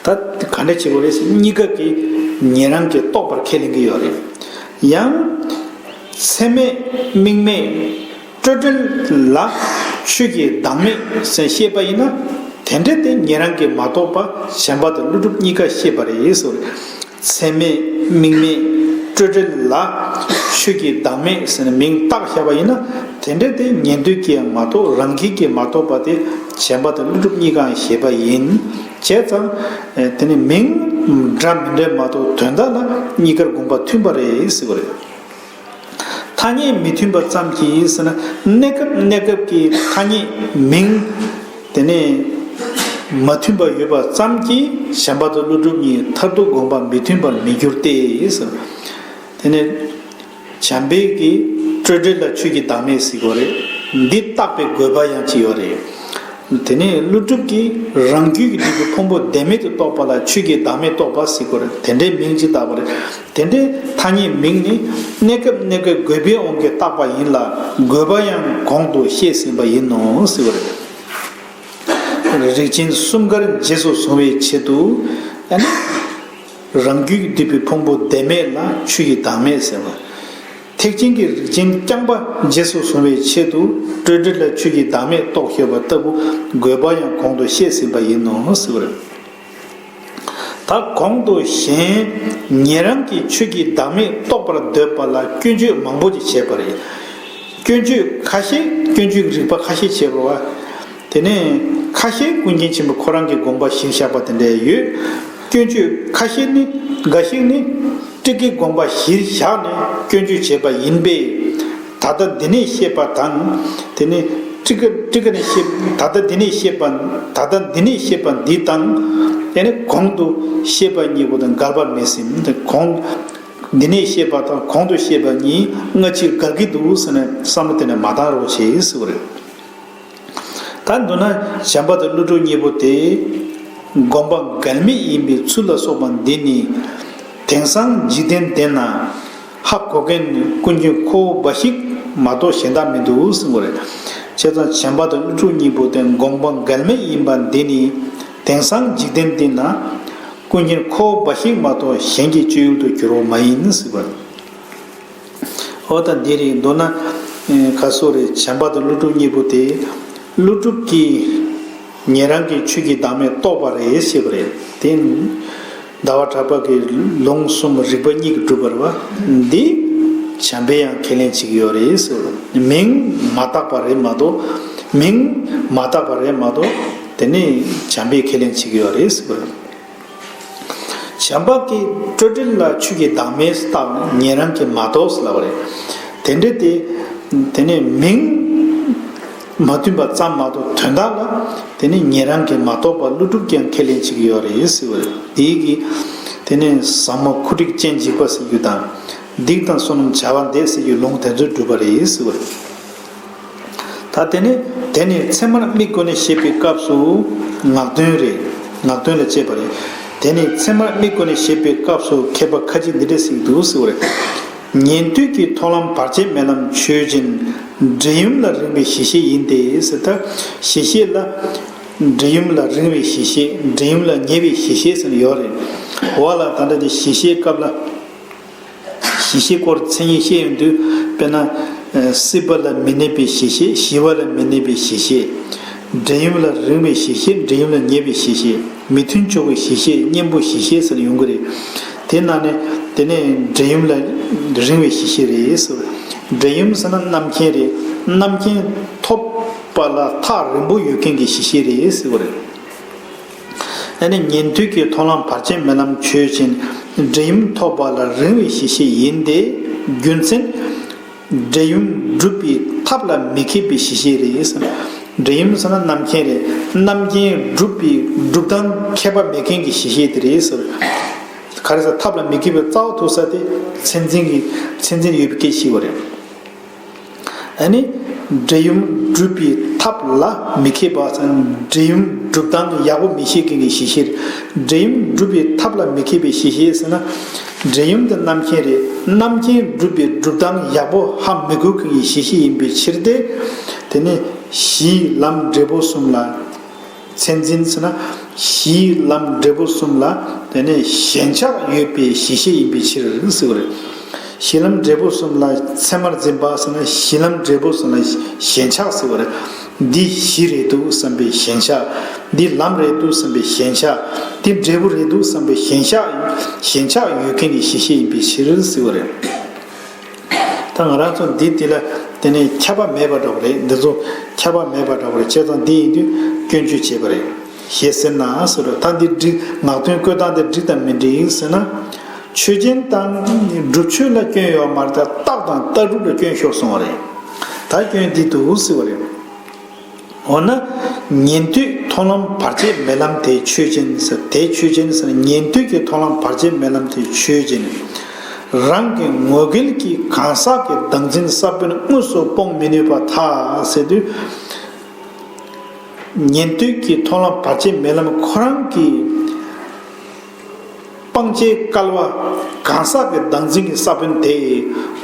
ད་ག་འདྲ་བྱེད་དགོས་རེད་ཟེར། གཉིས་ཀ་གིས་ཉན་རང་གིས་རྟོགས་པར་ཁས་ལེན་གྱི་ཡོད་རེད། ཡང་། ཚད་མས་དམིགས་མེད་སྤྲོས་བྲལ་ལ་ཆོས་ཀྱི་བདག་མེད་ཟེར་བཤད་པ་ཡིན་ན། དེ་འདྲ་དེ་ཉན་རང་གིས་མ་རྟོགས་པ་བྱམས་པ་དང་ཀླུ་སྒྲུབ་གཉིས་ཀ་བཤད་པ་རེད་ཟེར་བ་རེད། ཚད་མས་དམིགས་མེད་སྤྲོས་བྲལ་ལ་ཆོས་ཀྱི་བདག་མེད་ཟེར་ནས་མིང་བཏགས་བཞག་པ་ཡིན་ན། དེ་འདྲ་དེ་ཉན་ཐོས་ཀྱིས་ཡང་མ་རྟོགས། རང་རྒྱུད་ཀྱིས་མ་རྟོགས་པ་དེ་བྱམས་པ་དང་ཀླུ་སྒྲུབ་གཉིས་ཀའང་བཞེད་པ་ཡིན། བྱས་ཙང་། དེ་ནི་མིང་འདྲ་མི་འདྲ་མ་གཏོགས་དོན་དག་ལ་གཉིས་ཀར་དགོངས་པ་མཐུན་པ་རེད་ཟེར་བ་རེད། ཐ་སྙད་མི་མཐུན་པ་ཙམ་གྱིས་ཟེར་ན། གནས་སྐབས་གནས་སྐབས་ཀྱི་ཐ་སྙད་མིང་དེ་ནས་མ་མཐུན་པ་ཡོད་པ་ཙམ་གྱིས་བྱམས་པ་དང་ཀླུ་སྒྲུབ་གཉིས་མཐར་ཐུག་དགོངས་པ་མི་མཐུན་པར་མི་འགྱུར་ཏེ་ཟེར། དེ་ནས་བྱམས་པས་ཀྱི་སྤྲོས་བྲལ་ལ་ཆོས་ཀྱི་བདག་མེད་ཟེར་གྱི་ཡོད་རེད། འདི་བརྟག་པའི་དགོས་པ་ཡང་ཅིག་ཡོད་རེད། དེ་ནས་ཀླུ་སྒྲུབ་ཀྱིས་རང་རྒྱུད་ཀྱི་སྒྲིབ་པའི་ཕུང་པོ་བདེན་མེད་དུ་རྟོགས་པ་ལ་ཆོས་ཀྱི་བདག་མེད་རྟོགས་པ་ཟེར་གྱི་ཡོད་རེད། དེ་འདྲའི་མིང་ཅིག་བཏགས་པ་རེད། དེ་འདྲའི་ཐ་སྙད་མིང་ནི་གནས་སྐབས་གནས་སྐབས་དགོས་པའི་དབང་གིས་བཏགས་པ་ཡིན་ལ། དགོས་པ་ཡང་གོང་དུ་བཤད་ཟིན་པ་ཡིན་ནོ་ཟེར་བ་རེད། རིགས་ཅན་གསུམ་ཀར་རྗེས་སུ་བཟུང་བའི་ཆེད་དུ། ཨ་ནི་རང་རྒྱུད་ཀྱིས་བསྡུས་པའི་ཕུང་པོ་བདེན་མེད་ལ་ཆོས་ཀྱི་བདག་མེད་ཟེར་བ། ཐེག་ཆེན་གྱི་རིགས་ཅན་རྐྱང་པ་རྗེས་སུ་བཟུང་བའི་ཆེད་དུ་སྤྲོས་བྲལ་ལ་ཆོས་ཀྱི་བདག་མེད་རྟོགས་ཡོད་པ་ལྟ་བུ་དགོས་པ་ཡང་གོང་དུ་བཤད་ཟིན་པ་ཡིན་ནོ་ཟེར་བ་རེད། ད་གོང་དུ་གཞན་ཉན་རང་གིས་ཆོས་ཀྱི་བདག་མེད་རྟོགས་པར་འདོད་པ་ལ་སྐྱོན་བརྗོད་མང་པོ་ཅིག་བྱས་པ་རེད། སྐྱོན་བརྗོད་ཁ་ཤས། སྐྱོན་བརྗོད་ཀྱི་རིགས་པ་ཁ་ཤས་བྱས་པ་བ། དེ་ནས་ཁ་ཤས་ཀུན་མཁྱེན་ཆེན་པོ་ཁོ་རང་གི་དགོངས་པ་གཞིར་བཞག་པ་དེ་འདྲ་ཡོད། སྐྱོན་བརྗོད་ཁ་ཤས་ནི། འགའ་ཞིག་ནི་ཊཱི་ཀའི་དགོངས་པ་གཞིར་བཞག་ནས་སྐྱོན་བརྗོད་བྱས་པ་ཡིན་པས། ད་ལྟ་འདི་ནས་བཤད་པ་དང་། དེ་ནས་ཊཱི་ཀ་ཊཱི་ཀ་ནས་བཤད། ད་ལྟ་འདི་ནས་བཤད་པ། ད་ལྟ་འདི་ནས་བཤད་པ་འདི་དང་། དེ་ནས་གོང་དུ་བཤད་པ་གཉིས་པོ་དང་འགལ་བ་མེད་ཟེར། གོང་འདི་ནས་བཤད་པ་དང་གོང་དུ་བཤད་པ་གཉིས་སྔ་ཕྱི་འགལ་གྱི་འདུག་ཟེར་ནས་བསམ་བློ་དེ་ནས་མ་བཏང་རོགས་བྱེད་ཟེར་བ་རེད། ད་མདོར་ན་བྱམས་པ་དང་ཀླུ་སྒྲུབ་གཉིས་པོ་དེ་དགོངས་པ་འགལ་མེད་ཡིན་པའི་ཚུལ་ལ་སོགས་པ་འདི་ནི་དེང་སང་འཇིག་རྟེན་འདི་ན་ཧ་གོ་མཁན་ནི་ཀུན་མཁྱེན་ཁོ་བོ་འབའ་ཞིག་མ་གཏོགས་གཞན་དག་མི་འདུག་གསུངས་པ་རེད། བྱས་ཙང་བྱམས་པ་དང་ཀླུ་སྒྲུབ་གཉིས་པོ་དེ་དགོངས་པ་འགལ་མེད་ཡིན་པ་འདི་ནི་དེང་སང་འཇིག་རྟེན་འདི་ན་ཀུན་མཁྱེན་ཁོ་བོ་འབའ་ཞིག་མ་གཏོགས་གཞན་གྱི་སྤྱོད་ཡུལ་དུ་འགྱུར་བ་མ་ཡིན་ཟེར་བ། འོ་ད་འདི་རེད། མདོར་ན་ཁ་སོ་རེད། བྱམས་པ་དང་ཀླུ་སྒྲུབ་གཉིས་པོ་དེ། ཀླུ་སྒྲུབ་ཀྱིས་ཉན་རང་གིས་ཆོས་ཀྱི་བདག་མེད་རྟོགས་པ་རེད་ཞེས་པ་རེད། དེ་ཟླ་བ་གྲགས་པ་གིས་ལུང་གསུམ་རིགས་པ་གཉིས་ཀྱིས་གྲུབ་པ་རེད་བ། འདི་བྱམས་པས་ཡང་ཁས་ལེན་བྱེད་ཀྱི་ཡོད་རེད་ཟེར། མིང་མ་བཏགས་པ་རེད་མ་གཏོགས། མིང་མ་བཏགས་པ་རེད་མ་གཏོགས། དེ་ནི་བྱམས་པས་ཁས་ལེན་བྱེད་ཀྱི་ཡོད་རེད་ཟེར། བྱམས་པ་གིས་སྤྲོས་བྲལ་ལ་ཆོས་ཀྱི་བདག་མེད་བཏགས་ནས་ཉན་རང་གིས་མ་རྟོགས་ཟེར་ལབ་པ་རེད། དེ་འདྲ་དེ། དེ་ནས་མིང་མ་མཐུན་པ་ཙམ་མ་གཏོགས་དོན་དག་ལ་དེ་ནས་ཉན་རང་གིས་མ་རྟོགས་པ་ཀླུ་སྒྲུབ་ཀྱང་ཁས་ལེན་བྱེད་ཀྱི་ཡོད་རེད་ཟེར་བ་རེད། དེའི་གི་དེ་ནས་ཟབ་མོ་ཁུ་འབྲིག་སྤྱན་འཇིགས་པ་ཟེར་རྒྱུ་དང་། སྡིག་དང་བསོད་ནམས་བྱ་བ་འདས་ཟེར་རྒྱུ་ལུང་དེ་ཚོ་སྒྲུབ་པ་རེད་ཟེར་བ་རེད། ད་དེ་ནས་དེ་ནས་ཚད་མར་དམིགས་སྒོ་ནས་བཤད་པའི་སྐབས་སུ་ངག་འདོན་རེད། ངག་འདོན་ལ་བྱེད་པ་རེད། དེ་ནས་ཚད་མར་དམིགས་སྒོ་ནས་བཤད་པའི་སྐབས་སུ་མཁས་པ་ཁ་ཅིག་འདི་འདྲ་ཟེར་གྱི་འདུག་ཟེར་བ་རེད། ཉན་ཐོས་ཀྱི་མཐོང་ལམ་བར་ཆད་མེད་ལམ་ཆོས་ཅན། འབྲས་ཡུམ་ལ་རིང་བའི་གཞི་ཤེས་ཡིན་ཏེ་ཟེར། ད་གཞི་ཤེས་ལ་འབྲས་ཡུམ་ལ་རིང་བའི་གཞི་ཤེས། འབྲས་ཡུམ་ལ་ཉེ་བའི་གཞི་ཤེས་ཟེར་ནས་ཡོད་རེད། འོ་ལ་ད་ལྟ་དེ་གཞི་ཤེས་སྐབས་ལ། གཞི་ཤེས་སྐོར་མཚན་ཉིད་བཤད་ཡོང་དུས་དཔེར་ན། ཨ་སྲིད་པ་ལ་མི་གནས་པའི་གཞི་ཤེས། ཞི་བ་ལ་མི་གནས་པའི་གཞི་ཤེས། འབྲས་ཡུམ་ལ་རིང་བའི་གཞི་ཤེས། འབྲས་ཡུམ་ལ་ཉེ་བའི་གཞི་ཤེས། མི་མཐུན་ཕྱོགས་ཀྱི་གཞི་ཤེས། གཉེན་པོའི་གཞི་ཤེས་ཟེར་ནས་ཡོང་གི་རེད། དེ་ནང་ནས་དེ་ནས་འབྲས་ཡུམ་ལ་རིང་བའི་གཞི་ཤེས་རེད་ཟེར། འབྲས་ཡུམ་ཟེར་ན་རྣམ་མཁྱེན་རེད། རྣམ་མཁྱེན་ཐོབ་པ་ལ་ཐག་རིང་པོ་ཡོད་མཁན་གྱི་གཞི་ཤེས་རེད་ཟེར་བ་རེད། ཨ་ནི་ཉན་ཐོས་ཀྱི་མཐོང་ལམ་བར་ཆད་མེད་ལམ་ཆོས་ཅན། འབྲས་ཡུམ་ཐོབ་པ་ལ་རིང་བའི་གཞི་ཤེས་ཡིན་ཏེ། རྒྱུ་མཚན། འབྲས་ཡུམ་སྒྲུབ་པའི་ཐབས་ལ་མི་མཁས་པའི་གཞི་ཤེས་རེད། འབྲས་ཡུམ་ཟེར་ན་རྣམ་མཁྱེན་རེད། རྣམ་མཁྱེན་སྒྲུབ་པའི་སྒྲུབ་སྟངས་མཁས་པ་མེད་མཁན་གྱི་གཞི་ཤེས་དེ་རེད་ཟེར། ག་རེ་ཟེར། ཐབས་ལ་མི་མཁས་པའི་རྩ་བ་ཐུག་ས་དེ་མཚན་འཛིན་གྱི་མཚན་འཛིན་ཡོད་པའི་སྐད་ཤེས་པ་རེད། ཨ་ནི། འབྲས་ཡུམ་སྒྲུབ་པའི་ཐབས་ལ་མི་མཁས་པ་ཟེར་ན་འབྲས་ཡུམ་སྒྲུབ་སྟངས་ཡག་པོ་མི་ཤེས་མཁན་གྱི་གཞི་ཤེས། འབྲས་ཡུམ་སྒྲུབ་པའི་ཐབས་ལ་མི་མཁས་པའི་གཞི་ཤེས་ཟེར་ན། འབྲས་ཡུམ་དེ་རྣམ་མཁྱེན་རེད། རྣམ་མཁྱེན་སྒྲུབ་པའི་སྒྲུབ་སྟངས་ཡག་པོ་ཧ་མི་གོ་མཁན་གྱི་གཞི་ཤེས་ཡིན་པའི་ཕྱིར་ཏེ། དེ་ནི་གཞིའི་ལམ་འབྲས་བུ་གསུམ་ལ། མཚན་འཛིན་ཟེར་ན། གཞིའི་ལམ་འབྲས་བུ་གསུམ་ལ་དེ་ནས་ཞེན་ཆགས་ཡོད་པའི་གཞི་ཤེས་ཡིན་པའི་ཕྱིར་ཟེར་བ་རེད། གཞི་ལམ་འབྲས་བུ་གསུམ་ལ་ཚད་མར་འཛིན་པ་ཟེར་ན། གཞི་ལམ་འབྲས་བུ་གསུམ་ལ་ཞེན་ཆགས་ཟེར་བ་རེད། འདི་གཞི་རེད་འདུག་བསམ་པའི་ཞེན་ཆགས། འདི་ལམ་རེད་འདུག་བསམ་པའི་ཞེན་ཆགས། འདི་འབྲས་བུ་རེད་འདུག་བསམ་པའི་ཞེན་ཆགས། ཞེན་ཆགས་ཡོད་མཁན་གྱི་གཞི་ཤེས་ཡིན་པའི་ཕྱིར་ཟེར་བ་རེད། ད་ང་རང་ཚོ་འདི་དེ་ལ་དེ་ནས་ཁྱབ་པ་མེད་པ་འདྲ་བོ་རེད། འདི་ཚོ་ཁྱབ་པ་མེད་པ་འདྲ་བོ་རེད། བྱས་ཙང་འདི་ཡིན་དུས་སྐྱོན་བརྗོད་བྱེད་པ་རེད། ཞེས་ཟེར་ན་ཟེར་རོ། ད་འདི་འགྲིག་ངག་དོན་བཀོད་སྟངས་དེ་འགྲིག་དང་མི་འགྲིག་ཟེར་ན། ཆོས་ཅན་དང་སྒྲུབ་ཆོས་ལ་སྐྱོན་ཡོད་མ་རེད། ད་རྟགས་དང་ལྟ་གྲུབ་ལ་སྐྱོན་ཤོར་སོང་བ་རེད། ད་སྐྱོན་འདི་འདུག་ཟེར་བ་རེད། འོ་ན། ཉན་ཐོས་མཐོང་ལམ་བར་ཆད་མེད་ལམ་དེ་ཆོས་ཅན་ཟེར། དེ་ཆོས་ཅན་ཟེར་ན་ཉན་ཐོས་ཀྱི་མཐོང་ལམ་བར་ཆད་མེད་ལམ་དེ་ཆོས་ཅན། རང་གི་ངོ་འགལ་གྱི་གང་ཟག་གི་བདག་འཛིན་ས་བོན་དངོས་སུ་སྤོང་མི་ནུས་པར་ཐལ་ཟེར་དུས། ཉན་ཐོས་ཀྱི་མཐོང་ལམ་བར་ཆད་མེད་ལམ་ཁོ་རང་གི་སྤང་བྱའི་སྐལ་བ་གང་ཟག་གི་བདག་འཛིན་གྱི་ས་བོན་དེ་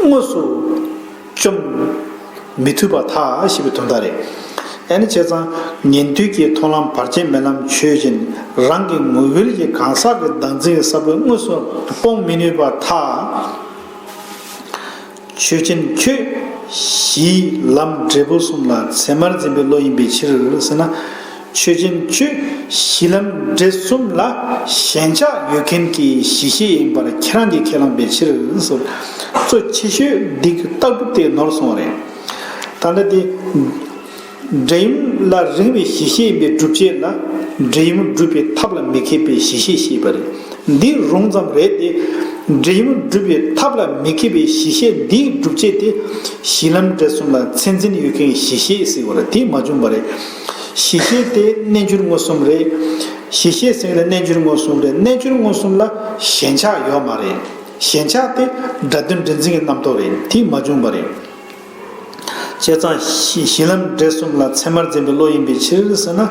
དངོས་སུ་བཅོམ་མི་ཐུབ་པར་ཐལ་ཞེས་པའི་དོན་དག་རེད། ཨ་ནི་བྱས་ཙང་ཉན་ཐོས་ཀྱི་མཐོང་ལམ་བར་ཆད་མེད་ལམ་ཆོས་ཅན། རང་གི་ངོ་འགལ་གྱི་གང་ཟག་གི་བདག་འཛིན་གྱི་ས་བོན་དངོས་སུ་སྤོང་མི་ནུས་པར་ཐལ། ཆོས་ཅན་ཁྱོད་གཞིའི་ལམ་འབྲས་བུ་གསུམ་ལ་ཚད་མར་འཛིན་པའི་བློ་ཡིན་པའི་ཕྱིར་ཟེར་ན། ཆོས་ཅན་ཁྱོད་གཞི་ལམ་འབྲས་གསུམ་ལ་ཞེན་ཆགས་ཡོད་མཁན་གྱི་གཞི་ཤེས་ཡིན་པར་ཁྱེད་རང་གིས་ཁས་བླངས་པའི་ཕྱིར་ཟེར། གཙོ་ཆེ་ཤོས་འདི་གི་ལྟ་གྲུབ་དེ་ནོར་སོང་བ་རེད། ད་ལྟ་དེ། འབྲས་ཡུམ་ལ་རིང་བའི་གཞི་ཤེས་ཡིན་པའི་སྒྲུབ་བྱེད་ལ། འབྲས་ཡུམ་སྒྲུབ་པའི་ཐབས་ལ་མི་མཁས་པའི་གཞི་ཤེས་ཞེས་པ་རེད། འདི་རུང་ཙམ་རེད་དེ། འབྲས་ཡུམ་སྒྲུབ་པའི་ཐབས་ལ་མི་མཁས་པའི་གཞི་ཤེས་འདིའི་སྒྲུབ་བྱེད་དེ། གཞི་ལམ་འབྲས་གསུམ་ལ་མཚན་འཛིན་ཡོད་མཁན་གྱི་གཞི་ཤེས་ཟེར་བ་རེད། དེ་མ་བྱུང་བ་རེད། གཞི་ཤེས་དེ་རྣལ་འབྱོར་མངོན་སུམ་རེད། གཞི་ཤེས་ཟེར་ན་རྣལ་འབྱོར་མངོན་སུམ་རེད། རྣལ་འབྱོར་མངོན་སུམ་ལ་ཞེན་ཆགས་ཡོད་མ་རེད། ཞེན་ཆགས་དེ་སྒྲ་དོན་འདྲེན་འཛིན་གྱི་རྣམ་རྟོག་རེད། དེ་མ་བྱུང་བ་རེད། བྱས་ཙང་གཞི་གཞི་ལམ་འབྲས་གསུམ་ལ་ཚད་མར་འཛིན་པའི་བློ་ཡིན་པའི་ཕྱིར་ཟེར་ན།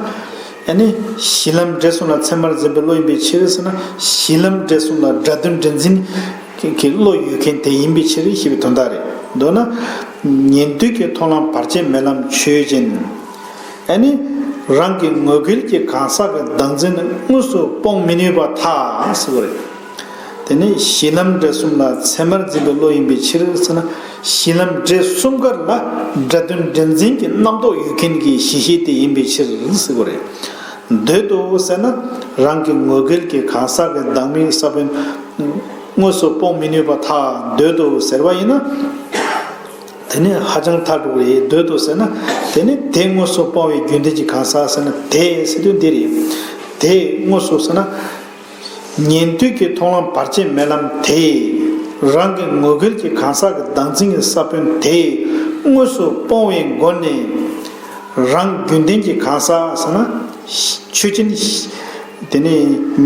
ཨ་ནི་གཞི་ལམ་འབྲས་གསུམ་ལ་ཚད་མར་འཛིན་པའི་བློ་ཡིན་པའི་ཕྱིར་ཟེར་ན། གཞི་ལམ་འབྲས་གསུམ་ལ་སྒྲ་དོན་འདྲེན་འཛིན་གྱི་བློ་ཡོད་མཁན་དེ་ཡིན་པའི་ཕྱིར་ཞེས་པའི་དོན་དག་རེད། མདོར་ན། ཉན་ཐོས་ཀྱི་མཐོང་ལམ་བར་ཆད་མེད་ལམ་ཆོས་ཅན། ཨ་ནི། རང་གི་ངོ་འགལ་གྱི་གང་ཟག་གི་བདག་འཛིན་དངོས་སུ་སྤོང་མི་ནུས་པར་ཐལ་ཟེར་བ་རེད། དེ་ནས་གཞི་ལམ་འབྲས་གསུམ་ལ་ཚད་མར་འཛིན་པའི་བློ་ཡིན་པའི་ཕྱིར་ཟེར་ན། གཞི་ལམ་འབྲས་གསུམ་ཀར་ལ་སྒྲ་དོན་འདྲེན་འཛིན་གྱི་རྣམ་རྟོག་ཡོད་མཁན་གྱི་གཞི་ཤེས་དེ་ཡིན་པའི་ཕྱིར་ཟེར་བ་རེད། འདོད་དོ་ཟེར་ན། རང་གི་ངོ་འགལ་གྱི་གང་ཟག་གི་བདག་མེད་ས་བོན་དངོས་སུ་སྤོང་མི་ནུས་པར་ཐལ། འདོད་དོ་ཟེར་བ་ཡིན་ན། དེ་ནི་ཧ་ཅང་ཐལ་འགྲོ་གི་རེད། འདོད་དོ་ཟེར་ན། དེ་ནི་དེ་དངོས་སུ་སྤོང་བའི་རྒྱུ་ལྡན་གྱི་གང་ཟག་ཟེར་ན་དེ་ཟེར་དུས་འདི་རེད། དེ་དངོས་སུ་ཟེར་ན། ཉན་ཐོས་ཀྱི་མཐོང་ལམ་བར་ཆད་མེད་ལམ་དེས་རང་གི་ངོ་རྒོལ་གྱི་གང་ཟག་གི་བདག་འཛིན་གྱི་ས་བོན་དེ་དངོས་སུ་སྤོང་བའི་སྒོ་ནས། རང་རྒྱུན་ལྡན་གྱི་གང་ཟག་ཟེར་ན། ཆོས་ཅན། དེ་ནས་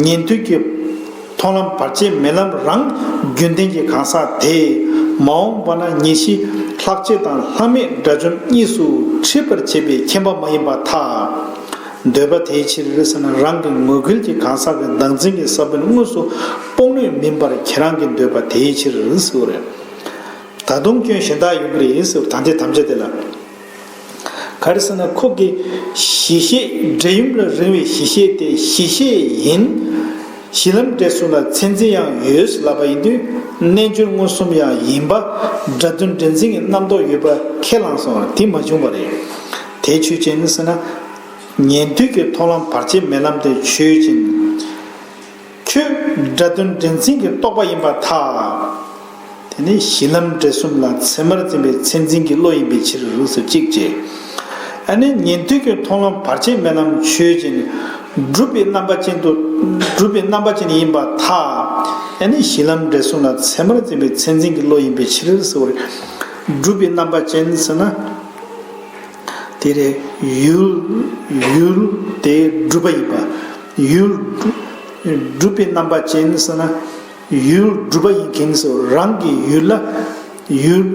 ཉན་ཐོས་ཀྱི་མཐོང་ལམ་བར་ཆད་མེད་ལམ་རང་རྒྱུན་ལྡན་གྱི་གང་ཟག་དེས་མ་འོངས་པ་ན་ཉེར་ཞི་ལྷག་བཅས་དང་ལྷག་མེད་དགྲ་བཅོམ་གཉིས་སུ་འཁྲིད་པར་བྱེད་པའི་མཁྱེན་པ་མ་ཡིན་པར་ཐལ། འདོད་པ་དེའི་ཕྱིར་ཟེར་ན། རང་གི་ངོ་རྒོལ་གྱི་གང་ཟག་གི་བདག་འཛིན་གྱི་ས་བོན་དངོས་སུ་སྤོང་ནུས་མིན་པར་ཁྱེད་རང་གི་འདོད་པ་དེའི་ཕྱིར་ཟེར་བ་རེད། ད་དུང་སྐྱོན་གཞན་དག་ཡོང་གི་རེད་ཟེར་བ། ད་ལྟའི་དམ་བཅའ་དེ་ལ། ག་རེ་ཟེར་ན། ཁོ་གིས་གཞི་ཤེས་འབྲས་ཡུམ་ལ་རིང་བའི་གཞི་ཤེས་དེ་གཞི་ཤེས་ཡིན། གཞི་ལམ་འབྲས་གསུམ་ལ་མཚན་འཛིན་ཡང་ཡོད་ལབ་པ་ཡིན་དུས། རྣལ་འབྱོར་མངོན་སུམ་ཡང་ཡིན་པ། སྒྲ་དོན་འདྲེན་འཛིན་གྱི་རྣམ་རྟོག་ཡོད་པ་ཁས་བླངས་སོང་བ་དེ་མ་བྱུང་བ་རེད། དེ་ཆོས་ཅན་ཟེར་ན། ཉན་ཐོས་ཀྱི་མཐོང་ལམ་བར་ཆད་མེད་ལམ་དེ་ཆོས་ཅན། ཁྱོད་སྒྲ་དོན་འདྲེན་འཛིན་གྱི་རྟོག་པ་ཡིན་པར་ཐལ། དེ་ནི་གཞི་ལམ་འབྲས་གསུམ་ལ་ཚད་མར་འཛིན་པའི་མཚན་འཛིན་གྱི་བློ་ཡིན་པའི་ཕྱིར་རོ་ཟེར་གཅིག་བྱས། ཨ་ནི་ཉན་ཐོས་ཀྱི་མཐོང་ལམ་བར་ཆད་མེད་ལམ་ཆོས་ཅན། སྒྲུབ་པའི་རྣམ་པ་ཅན་དུ། སྒྲུབ་པའི་རྣམ་པ་ཅན་ཡིན་པར་ཐལ། ཨ་ནི་གཞི་ལམ་འབྲས་གསུམ་ལ་ཚད་མར་འཛིན་པའི་མཚན་འཛིན་གྱི་བློ་ཡིན་པའི་ཕྱིར་ཟེར་བ་རེད། སྒྲུབ་པའི་རྣམ་པ་ཅན་ཟེར་ན། དེ་རེད། ཡུལ། ཡུལ་དེ་སྒྲུབ་པ་ཡིན་པ། ཡུལ་སྒྲུབ་པའི་རྣམ་པ་ཅན་ཟེར་ན། ཡུལ་སྒྲུབ་པ་ཡིན་མཁན་ཟེར། རང་གི་ཡུལ་ལ། ཡུལ།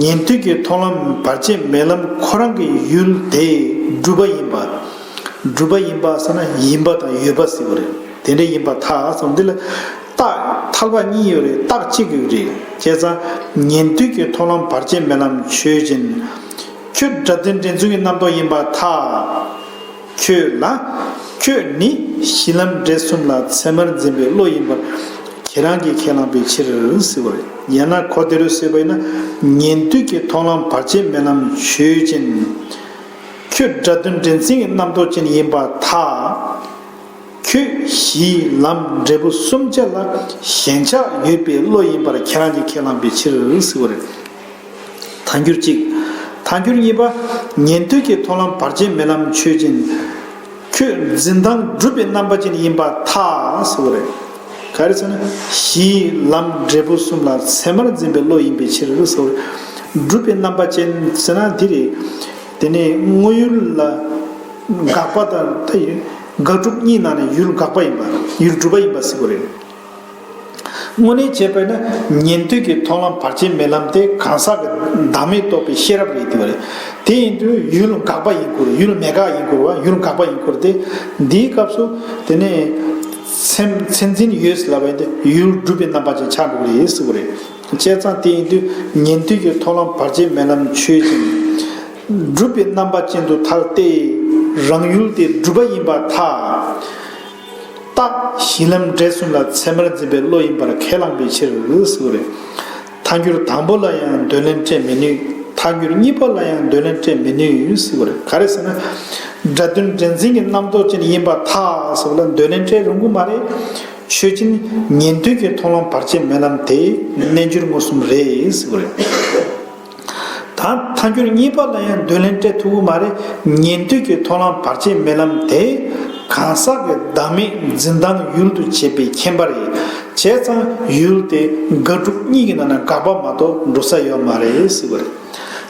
ཉན་ཐོས་ཀྱི་མཐོང་ལམ་བར་ཆད་མེད་ལམ་ཁོ་རང་གི་ཡུལ་དེ་སྒྲུབ་པ་ཡིན་པ། སྒྲུབ་པ་ཡིན་པ་ཟེར་ན་ཡིན་པ་དང་ཡོད་པ་ཟེར་བ་རེད། དེ་འདྲ་ཡིན་པར་ཐལ་གསུངས། འདི་ལ་རྟགས་ཐལ་པ་གཉིས་ཡོད་རེད། རྟགས་གཅིག་ཡོད་རེད། བྱས་ཙང་ཉན་ཐོས་ཀྱི་མཐོང་ལམ་བར་ཆད་མེད་ལམ་ཆོས་ཅན། ཁྱོད་སྒྲ་དོན་འདྲེན་འཛིན་གྱི་རྣམ་རྟོག་ཡིན་པར་ཐལ། ཁྱོད་ལ། ཁྱོད་ནི་གཞི་ལམ་འབྲས་གསུམ་ལ་ཚད་མར་འཛིན་པའི་བློ་ཡིན་པར་ཁྱེད་རང་གིས་ཁས་བླངས་པའི་ཕྱིར་ཟེར་བ་རེད། ཡང་ན་གོ་བདེ་རུ་བཟོས་པ་ཡིན་ན། ཉན་ཐོས་ཀྱི་མཐོང་ལམ་བར་ཆད་མེད་ལམ་ཆོས་ཅན། ཁྱོད་སྒྲ་དོན་འདྲེན་འཛིན་གྱི་རྣམ་རྟོག་ཅན་ཡིན་པར་ཐལ། ཁྱོད་གཞི་ལམ་འབྲས་བུ་གསུམ་ཆ་ལ་ཞེན་ཆགས་ཡོད་པའི་བློ་ཡིན་པར་ཁྱེད་རང་གིས་ཁས་བླངས་པའི་ཕྱིར་ཟེར་བ་རེད། ཐལ་འགྱུར་གཅིག་ཐལ་འགྱུར་གཉིས་པ། ཉན་ཐོས་ཀྱི་མཐོང་ལམ་བར་ཆད་མེད་ལམ་ཆོས་ཅན། ཁྱོད་འཛིན་སྟངས་སྒྲུབ་པའི་རྣམ་པ་ཅན་ཡིན་པར་ཐལ་ཟེར་བ་རེད། ག་རེ་ཟེར་ན། གཞི་ལམ་འབྲས་བུ་གསུམ་ལ་ཚད་མར་འཛིན་པའི་བློ་ཡིན་པའི་ཕྱིར་ཟེར་བ་རེད། སྒྲུབ་པའི་རྣམ་པ་ཅན་ཟེར་ན་འདི་རེད། དེ་ནས་དངོས་ཡུལ་ལ་དགག་པ་དང་། ད་ཡུལ་དགག་སྒྲུབ་གཉིས་ནང་ནས་ཡུལ་དགག་པ་ཡིན་པ། ཡུལ་སྒྲུབ་པ་ཡིན་པ་ཟེར་བ་རེད། དངོས་གནས་བྱས་པས་ན་ཉན་ཐོས་ཀྱི་མཐོང་ལམ་བར་ཆད་མེད་ལམ་དེ་གང་ཟག་གི་བདག་མེད་རྟོགས་པའི་ཤེས་རབ་རེད་དེ་བ་རེད། དེ་ཡིན་དུས་ཡུལ་དགག་པ་ཡིན་དགོས་རེད། ཡུལ་མེད་དགག་ཡིན་དགོས་རེད་བ། ཡུལ་དགག་པ་ཡིན་དགོས་རེད་དེ། འདིའི་སྐབས་སུ་དེ་ནས་མཚན་མཚན་འཛིན་ཡོད་ལབ་པ་ཡིན་དུས་ཡུལ་སྒྲུབ་པའི་རྣམ་པ་ཅན་ཆགས་འགྲོ་གི་རེད་ཟེར་བ་རེད། བྱས་ཙང་དེ་ཡིན་དུས་ཉན་ཐོས་ཀྱི་མཐོང་ལམ་བར་ཆད་མེད་ལམ་ཆོས་ཅན། སྒྲུབ་པའི་རྣམ་པ་ཅན་དུ་ཐལ་ཏེ། རང་ཡུལ་དེ་སྒྲུབ་པ་ཡིན་པར་ཐལ། རྟགས་གཞི་ལམ་འབྲས་གསུམ་ལ་ཚད་མར་འཛིན་པའི་བློ་ཡིན་པར་ཁས་བླངས་པའི་ཕྱིར་ཟེར་བ་རེད། ཐལ་འགྱུར་དང་པོ་ལ་ཡང་འདོད་ལན་སྤྲད་མི་ནུས། ཐལ་འགྱུར་གཉིས་པ་ལ་ཡང་འདོད་ལན་སྤྲད་མི་ནུས་ཟེར་བ་རེད། ག་རེ་ཟེར་ན། སྒྲ་དོན་འདྲེན་འཛིན་གྱི་རྣམ་རྟོག་ཅན་ཡིན་པར་ཐལ་ཟེར་བ་ལ་འདོད་ལན་སྤྲད་རུང་གི་མ་རེད། ཆོས་ཅན། ཉན་ཐོས་ཀྱི་མཐོང་ལམ་བར་ཆད་མེད་ལམ་དེ་རྣལ་འབྱོར་མངོན་སུམ་རེད་ཟེར་བ་རེད། ད་ཐལ་འགྱུར་གཉིས་པ་ལ་ཡང་འདོད་ལན་སྤྲད་ཐུབ་ཀྱི་མ་རེད། ཉན་ཐོས་ཀྱི་མཐོང་ལམ་བར་ཆད་མེད་ལམ་དེ་གང་ཟག་གི་བདག་མེད་འཛིན་སྟངས་ཡུལ་དུ་བྱེད་པའི་མཁྱེན་པ་རེད། བྱས་ཙང་ཡུལ་དེ་དགག་སྒྲུབ་གཉིས་ཀྱི་ནང་ན་དགག་པ་མ་གཏོགས་འགྲོ་ས་ཡོད་མ་རེད་ཟེར་བ་རེད།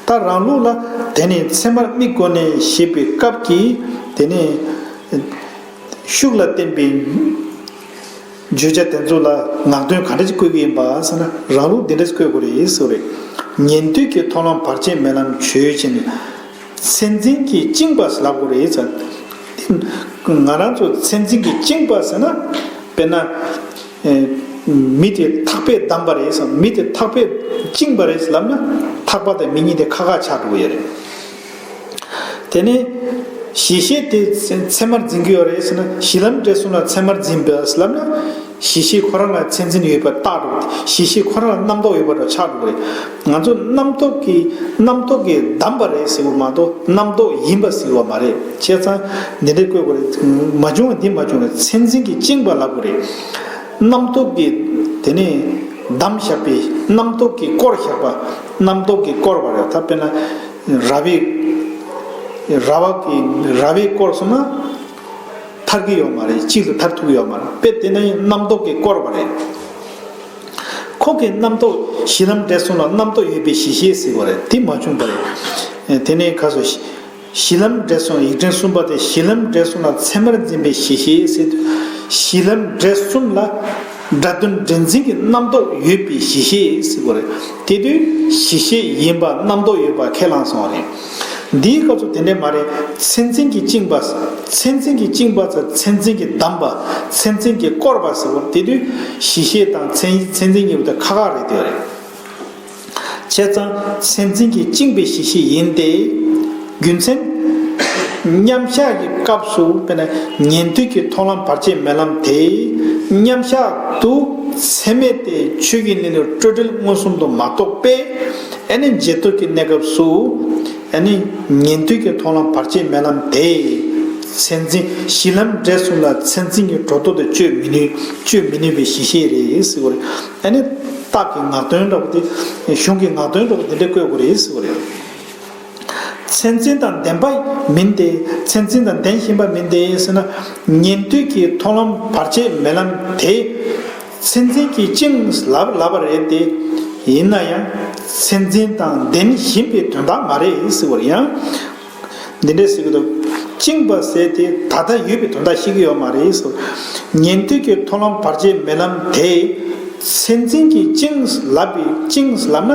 ད་རང་ལུགས་ལ་དེ་ནི་ཚད་མར་དམིགས་དགོས་ནས་ཞེས་པའི་སྐབས་ཀྱི་དེ་ནི་ཤུགས་ལ་བརྟེན་པའི་བརྗོད་བྱ་དེ་ཚོ་ལ་ངག་དོན་ག་འདྲ་ཞིག་བཀོད་ཀྱི་ཡིན་པ་ཟེར་ན། རང་ལུགས་འདི་འདྲ་ཞིག་བཀོད་དགོས་རེད་ཟེར་བ་རེད། ཉན་ཐོས་ཀྱི་མཐོང་ལམ་བར་ཆད་མེད་ལམ་ཆོས་ཅན། མཚན་འཛིན་གྱིས་བཅིངས་པ་ལབ་དགོས་རེད་ཟེར། ང་རང་ཚོ་མཚན་འཛིན་གྱིས་བཅིངས་པ་ཟེར་ན། དཔེར་ན། ཨེ། མི་དེ་ཐག་པས་བསྡམས་པ་རེད་ཟེར། མི་དེ་ཐག་པས་བཅིངས་པ་རེད་ལབ་ན། ཐག་པ་དང་མི་གཉིས་དེ་ཁ་ཁ་ཆགས་འགྲོ་གི་ཡོད་རེད། དེ་ནས་གཞི་ཤེས་དེ་ཚད་མར་འཛིན་གྱི་ཡོད་རེད་ཟེར་ན། གཞི་ལམ་འབྲས་གསུམ་ལ་ཚད་མར་འཛིན་པ་ལབ་ན། གཞི་ཤེས་ཁོ་རང་ལ་མཚན་འཛིན་ཡོད་པ་རྟགས་འགྲོ། གཞི་ཤེས་ཁོ་རང་ལ་རྣམ་རྟོག་ཡོད་པ་འདྲ་ཆགས་འགྲོ་གི་རེད། ང་ཚོ་རྣམ་རྟོག་གིས་རྣམ་རྟོག་གིས་བསྡམས་པ་རེད་ཟེར་བ་མ་གཏོགས་རྣམ་རྟོག་ཡིན་པ་ཟེར་བ་མ་རེད། བྱས་ཙང་འདི་འདྲའི་བཀོད་དགོས་རེད། མ་བྱུང་བ་འདི་མ་བྱུང་རེད། མཚན་འཛིན་གྱིས་བཅིངས་པ་ལབ་དགོས་རེད། རྣམ་རྟོག་གིས་དེ་ནས་བསྡམས་བཞག་པའི་རྣམ་རྟོག་གིས་བསྐོར་བཞག་པ། རྣམ་རྟོག་གིས་བསྐོར་བ་རེད། ད་དཔེར་ན་ར་བས། ར་བ་གིས་ར་བས་བསྐོར་སོང་ན། ད་ ཐར་གྱི་ཡོད་མ་རེད། གཅིག་ལ་ཐར་ཐུབ་ཀྱི་ཡོད་མ་རེད། དཔེ་དེ་ན་ཡང་རྣམ་རྟོག་གིས་བསྐོར་བ་རེད། ཁོ་གི་རྣམ་རྟོག་གཞི་ལམ་འབྲས་གསུམ་ལ་རྣམ་རྟོག་ཡོད་པའི་གཞི་ཤེས་ཟེར་བ་རེད། དེ་མ་བྱུང་བ་རེད། དེ་ནས་ཁ་སོ། གཞི་ལམ་འབྲས་གསུམ། ཡིག་ཕྲེང་གསུམ་པ་དེ་གཞི་ལམ་འབྲས་གསུམ་ལ་ཚད་མར་འཛིན་པའི་གཞི་ཤེས་ཟེར་དུས། གཞི་ལམ་འབྲས་གསུམ་ལ་སྒྲ་དོན་འདྲེན་འཛིན་གྱི་རྣམ་རྟོག་ཡོད་པའི་གཞི་ཤེས་ཟེར་བ་རེད། དེ་དུས་གཞི་ཤེས་ཡིན་པ་རྣམ་རྟོག་ཡོད་པ་ཁས་བླངས་སོང་བ་རེད། འདིའི་སྐབས་སུ་དེ་འདྲས་མ་རེད། མཚན་འཛིན་གྱིས་བཅིངས་པ། མཚན་འཛིན་གྱིས་བཅིངས་པ་ཚ་མཚན་འཛིན་གྱིས་བསྡམས་པ། མཚན་འཛིན་གྱིས་བསྐོར་བ་ཟེར་བ་དེ་དུས་གཞི་ཤེས་དང་མཚན་མཚན་འཛིན་གཉིས་པོ་དེ་ཁག་ཁག་རེད་དེ་རེད། བྱས་ཙང་མཚན་འཛིན་གྱིས་བཅིངས་པའི་གཞི་ཤེས་ཡིན་ཏེ། རྒྱུ་མཚན། མཉམ་བཞག་གི་སྐབས་སུ་དཔེར་ན་ཉན་ཐོས་ཀྱི་མཐོང་ལམ་བར་ཆད་མེད་ལམ་དེ་མཉམ་བཞག་ཏུ་ཚད་མས་ཏེ་ཆོས་ཀྱི་གླེང་གླེང་སྤྲོས་བྲལ་མངོན་སུམ་དུ་མ་རྟོགས་པས། ཨ་ནི་རྗེས་ཐོབ་ཀྱི་གནས་སྐབས་སུ་ཨ་ནི་ཉན་ཐོས་ཀྱི་མཐོང་ལམ་བར་ཆད་མེད་ལམ་དེ་མཚན་འཛིན་གཞི་ལམ་འབྲས་གསུམ་ལ་མཚན་འཛིན་གྱི་གྲོགས་རྟོག་ཏུ་གཅོད་མི་ནུས། གཅོད་མི་ནུས་པའི་གཞི་ཤེས་རེད་ཟེར་བ་རེད། ཨ་ནི་རྟགས་ཀྱི་ངག་དོན་འདྲ་པོ་དེ། གཞུང་གི་ངག་དོན་འདྲ་པོ་དེ་འདྲ་བཀོད་དགོས་རེད་ཟེར་བ་རེད། མཚན་འཛིན་དང་ལྡན་པ་མིན་ཏེ། མཚན་འཛིན་དང་ལྡན་བཞིན་པ་མིན་ཏེ་ཟེར་ན། ཉན་ཐོས་ཀྱི་མཐོང་ལམ་བར་ཆད་མེད་ལམ་དེ་མཚན་འཛིན་གྱིས་བཅིངས་ལབ་ལབ་པ་རེད་དེ། ཡིན་ན་ཡང་མཚན་འཛིན་དང་ལྡན་བཞིན་པའི་དོན་དག་མ་རེད་ཟེར་བ་རེད། ཡང་འདི་འདྲས་ཟེར་གྱི་འདུག་བཅིངས་པ་ཟེར་དེ་ད་ལྟ་ཡོད་པའི་དོན་དག་ཤེས་ཀྱི་ཡོད་མ་རེད་ཟེར། ཉན་ཐོས་ཀྱི་མཐོང་ལམ་བར་ཆད་མེད་ལམ་དེ་མཚན་འཛིན་གྱིས་བཅིངས་ལབ་པའི། བཅིངས་ལབ་ན།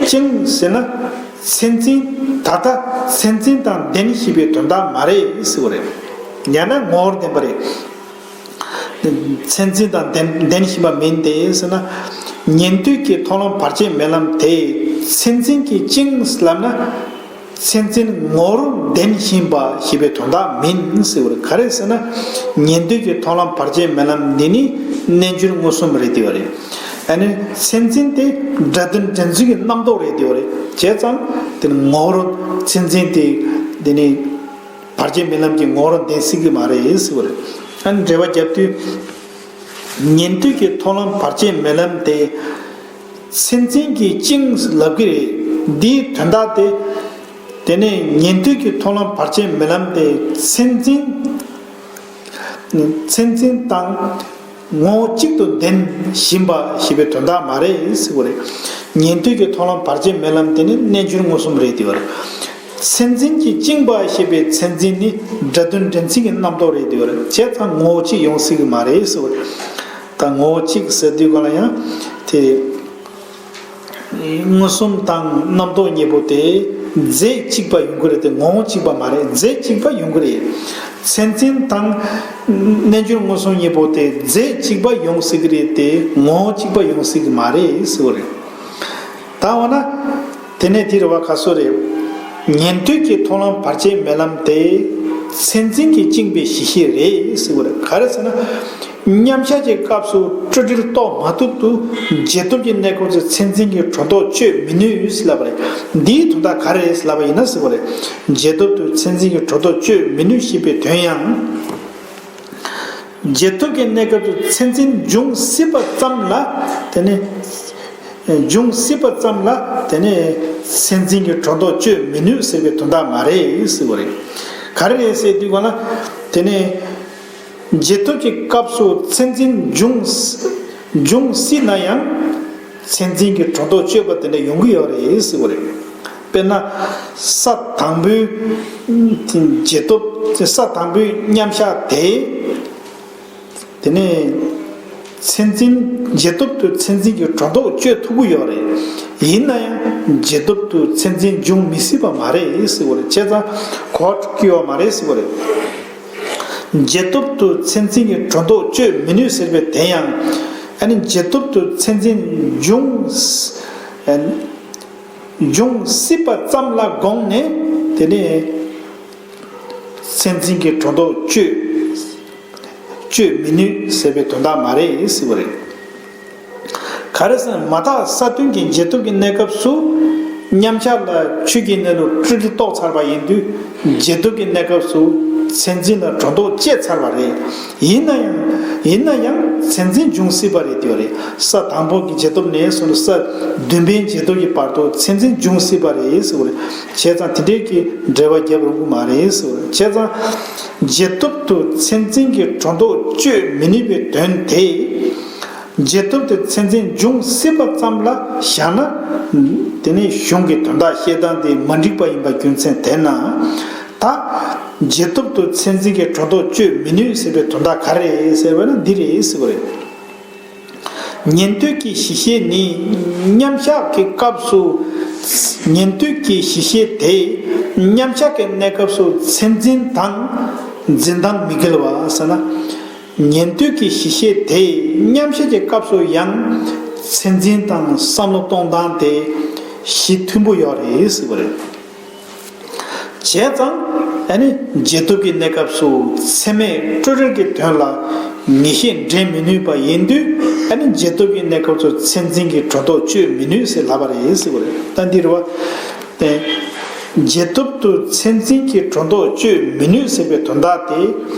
བཅིངས་ཟེར་ན། མཚན་འཛིན། ད་ལྟ་མཚན་འཛིན་དང་ལྡན་ཞེས་པའི་དོན་དག་མ་རེད་ཟེར་བ་རེད། ཡང་ན་ངོ་བོར་ལྡན་པ་རེད། མཚན་འཛིན་དང་ལྡན་ལྡན་བཞིན་པ་མིན་ཏེ་ཟེར་ན། ཉན་ཐོས་ཀྱི་མཐོང་ལམ་བར་ཆད་མེད་ལམ་དེ་མཚན་འཛིན་གྱིས་བཅིངས་ལབ་ན། མཚན་འཛིན་ངོ་བོར་ལྡན་བཞིན་པ་ཞེས་པའི་དོན་དག་མིན་ཟེར་བ་རེད། ག་རེ་ཟེར་ན། ཉན་ཐོས་ཀྱི་མཐོང་ལམ་བར་ཆད་མེད་ལམ་འདི་ནི་རྣལ་འབྱོར་མངོན་སུམ་རེད་དེ་བ་རེད། ཨ་ནི་མཚན་འཛིན་དེ་སྒྲ་དོན་འདྲེན་འཛིན་གྱི་རྣམ་རྟོག་རེད་དེ་བ་རེད། བྱས་ཙང་དེ་ནི་ངོ་བོར་མཚན་འཛིན་དེ་དེ་ནི་བར་ཆད་མེད་ལམ་གྱི་ངོ་བོར་ལྡན་སྲིད་ཀྱི་མ་རེད་ཟེར་བ་རེད། ཨ་ནི་འགྲེལ་པ་བརྒྱབ་དུས། ཉན་ཐོས་ཀྱི་མཐོང་ལམ་བར་ཆད་མེད་ལམ་དེ་མཚན་འཛིན་གྱིས་བཅིངས་ལབ་ཀྱི་རེད། འདིའི་དོན་དག་དེ། དེ་ནས་ཉན་ཐོས་ཀྱི་མཐོང་ལམ་བར་ཆད་མེད་ལམ་དེ་མཚན་འཛིན། མཚན་འཛིན་དང་ངོ་བོ་གཅིག་ཏུ་ལྡན་བཞིན་པ་ཞེས་པའི་དོན་དག་མ་རེད་ཟེར་བ་རེད། ཉན་ཐོས་ཀྱི་མཐོང་ལམ་བར་ཆད་མེད་ལམ་དེ་ནི་རྣལ་འབྱོར་མངོན་སུམ་རེད་དེ་བ་རེད། མཚན་འཛིན་གྱིས་བཅིངས་པ་ཞེས་པའི་མཚན་འཛིན་ནི་སྒྲ་དོན་འདྲེན་འཛིན་གྱི་རྣམ་རྟོག་རེད་དེ་བ་རེད། བྱས་ཙང་ངོ་བོ་གཅིག་ཡོང་སྲིད་ཀྱི་མ་རེད་ཟེར་བ་རེད། ད་ངོ་བོ་གཅིག་ཟེར་དུས་ག་ལ་ཡང་དེ། མངོན་སུམ་དང་རྣམ་རྟོག་གཉིས་པོ་དེ་རྫས་གཅིག་པ་ཡོང་གི་རེད་དེ་ངོ་བོ་གཅིག་པ་མ་རེད། རྫས་གཅིག་པ་ཡོང་གི་རེད། མཚན་འཛིན་དང་རྣལ་འབྱོར་མངོན་སུམ་གཉིས་པོ་དེ་རྫས་གཅིག་པ་ཡོང་སྲིད་ཀྱི་རེད་དེ་ངོ་བོ་གཅིག་པ་ཡོང་སྲིད་ཀྱི་མ་རེད་ཟེར་བ་རེད། ད་འོ་ན། དེ་ནས་དེ་རེད་བ་ག་སོ་རེད། ཉན་ཐོས་ཀྱི་མཐོང་ལམ་བར་ཆད་མེད་ལམ་དེ་མཚན་འཛིན་གྱིས་བཅིངས་པའི་གཞི་ཤེས་རེད་ཟེར་བ་རེད། ག་རེ་ཟེར་ན། མཉམ་བཞག་གི་སྐབས་སུ་སྤྲོས་བྲལ་རྟོགས་མ་ཐུབ་དུས་རྗེས་ཐོབ་ཀྱི་གནས་སྐབས་སུ་མཚན་འཛིན་གྱི་གྲོགས་རྟོག་གཅོད་མི་ནུས་ལབ་པ་རེད། འདིའི་དོན་དག་ག་རེ་རེད་ལབ་པ་ཡིན་ན་ཟེར་བ་རེད། རྗེས་ཐོབ་ཏུ་མཚན་འཛིན་གྱི་གྲོགས་རྟོག་གཅོད་མི་ནུས་ཞེས་པའི་དོན་ཡང་། རྗེས་ཐོབ་ཀྱི་གནས་སྐབས་སུ་མཚན་འཛིན་འབྱུང་སྲིད་པ་ཙམ་ལ་དེ་ནི། འབྱུང་སྲིད་པ་ཙམ་ལ་དེ་ནི་མཚན་འཛིན་གྱི་གྲོགས་རྟོག་གཅོད་མི་ནུས་ཟེར་བའི་དོན་དག་མ་རེད་ཟེར་བ་རེད། ག་རེ་རེད་ཟེར་དུས་ག་ལ་དེ་ནི། རྗེས་ཐོབ་ཀྱི་སྐབས་སུ་མཚན་འཛིན་འབྱུང་། འབྱུང་སྲིད་ན་ཡང་། མཚན་འཛིན་གྱི་གྲོགས་རྟོག་གཅོད་པ་དེ་འདྲ་ཡོང་གི་ཡོད་རེད་ཟེར་བ་རེད། དཔེར་ན། ས་དང་པོའི། རྗེས་ཐོབ། ས་དང་པོའི་མཉམ་བཞག་དེ། དེ་ནས། མཚན་འཛིན། རྗེས་ཐོབ་ཏུ་མཚན་འཛིན་གྱི་གྲོགས་རྟོག་གཅོད་ཐུབ་ཀྱི་ཡོད་རེད། ཡིན་ན་ཡང་རྗེས་ཐོབ་ཏུ་མཚན་འཛིན་འབྱུང་མི་སྲིད་པ་མ་རེད་ཟེར་བ་རེད། བྱས་ཙང་གོ་བ་འགྲོ་གི་ཡོད་མ་རེད་ཟེར་བ་རེད། རྗེས་ཐོབ་ཏུ་མཚན་འཛིན་གྱི་གྲོགས་རྟོག་གཅོད་མི་ནུས་ཟེར་བའི་དེ་ཡང་། ཨ་ནི་རྗེས་ཐོབ་ཏུ་མཚན་འཛིན་འབྱུང་། འབྱུང་སྲིད་པ་ཙམ་ལ་དགོངས་ནས་དེ་ནས་མཚན་འཛིན་གྱི་གྲོགས་རྟོག་གཅོད། གཅོད་མི་ནུས་ཟེར་བའི་དོན་དག་མ་རེད་ཟེར་བ་རེད། ག་རེ་ཟེར་ན་མ་དག་ས་བདུན་གྱི་རྗེས་ཐོབ་ཀྱི་གནས་སྐབས་སུ། མཉམ་གཞག་ལ་ཆོས་ཀྱི་གནས་ལུགས་སྤྲོས་བྲལ་རྟོགས་ཚར་བ་ཡིན་དུས། རྗེས་ཐོབ་ཀྱི་གནས་སྐབས་སུ་མཚན་འཛིན་ལ་སྒྲོ་འདོགས་བཅད་ཚར་བ་རེད། ཡིན་ན་ཡང་ཡིན་ན་ཡང་མཚན་འཛིན་འབྱུང་སྲིད་པ་རེད་དེ་རེད། ས་དང་པོ་གི་རྗེས་ཐོབ་ནས་བཟུང་ནས་ས་བདུན་པའི་རྗེས་ཐོབ་ཀྱི་བར་དུ་མཚན་འཛིན་འབྱུང་སྲིད་པ་རེད་ཟེར་བ་རེད། བྱས་ཙང་དེ་འདྲའི་གི་འགྲེལ་པ་རྒྱབ་རུང་གི་མ་རེད་ཟེར་བ་རེད། བྱས་ཙང་རྗེས་ཐོབ་ཏུ་མཚན་འཛིན་གྱི་སྒྲོ་འདོགས་གཅོད་མི་ནུས་པའི་དོན་དེ། རྗེས་ཐོབ་དེ་མཚན་འཛིན་འབྱུང་སྲིད་པ་ཙམ་ལ་བཞག་ན། དེ་ནས་གཞུང་གི་དོན་དག་བཤད་སྟངས་དེ་མ་འགྲིག་པ་ཡིན་པ་རྒྱུ་མཚན་དེས་ན། ད་རྗེས་ཐོབ་ཏུ་མཚན་འཛིན་གྱི་སྒྲོ་འདོགས་གཅོད་མི་ནུས་ཟེར་བའི་དོན་དག་ག་རེ་རེད་ཟེར་བ་ན་འདི་རེད་ཟེར་བ་རེད། ཉན་ཐོས་ཀྱི་གཞི་ཤེས་ནི་མཉམ་གཞག་གི་སྐབས་སུ། ཉན་ཐོས་ཀྱི་གཞི་ཤེས་དེ་མཉམ་གཞག་གི་གནས་སྐབས་སུ་མཚན་འཛིན་དང་འཛིན་སྟངས་མི་འགལ་བ་ཟེར་ན། ཉན་ཐོས་ཀྱི་གཞི་ཤེས་དེ་མཉམ་གཞག་གི་སྐབས་སུ་ཡང་མཚན་འཛིན་དང་བསམ་བློ་གཏོང་སྟངས་དེ་གཞི་མཐུན་པོ་ཡོད་རེད་ཟེར་བ་རེད། བྱས་ཙང་ཨ་ནི་རྗེས་ཐོབ་ཀྱི་གནས་སྐབས་སུ་ཚད་མས་སྤྲོས་བྲལ་གྱི་དོན་ལ་ངེས་ཤེས་འདྲེན་མི་ནུས་པ་ཡིན་དུས། ཨ་ནི་རྗེས་ཐོབ་ཀྱི་གནས་སྐབས་སུ་མཚན་འཛིན་གྱི་སྒྲོ་འདོགས་གཅོད་མི་ནུས་ཟེར་ལབ་པ་རེད་ཟེར་བ་རེད། ད་འདི་རེད་བ། རྗེས་ཐོབ་ཏུ་མཚན་འཛིན་གྱི་སྒྲོ་འདོགས་གཅོད་མི་ནུས་ཟེར་བའི་དོན་དག་དེ།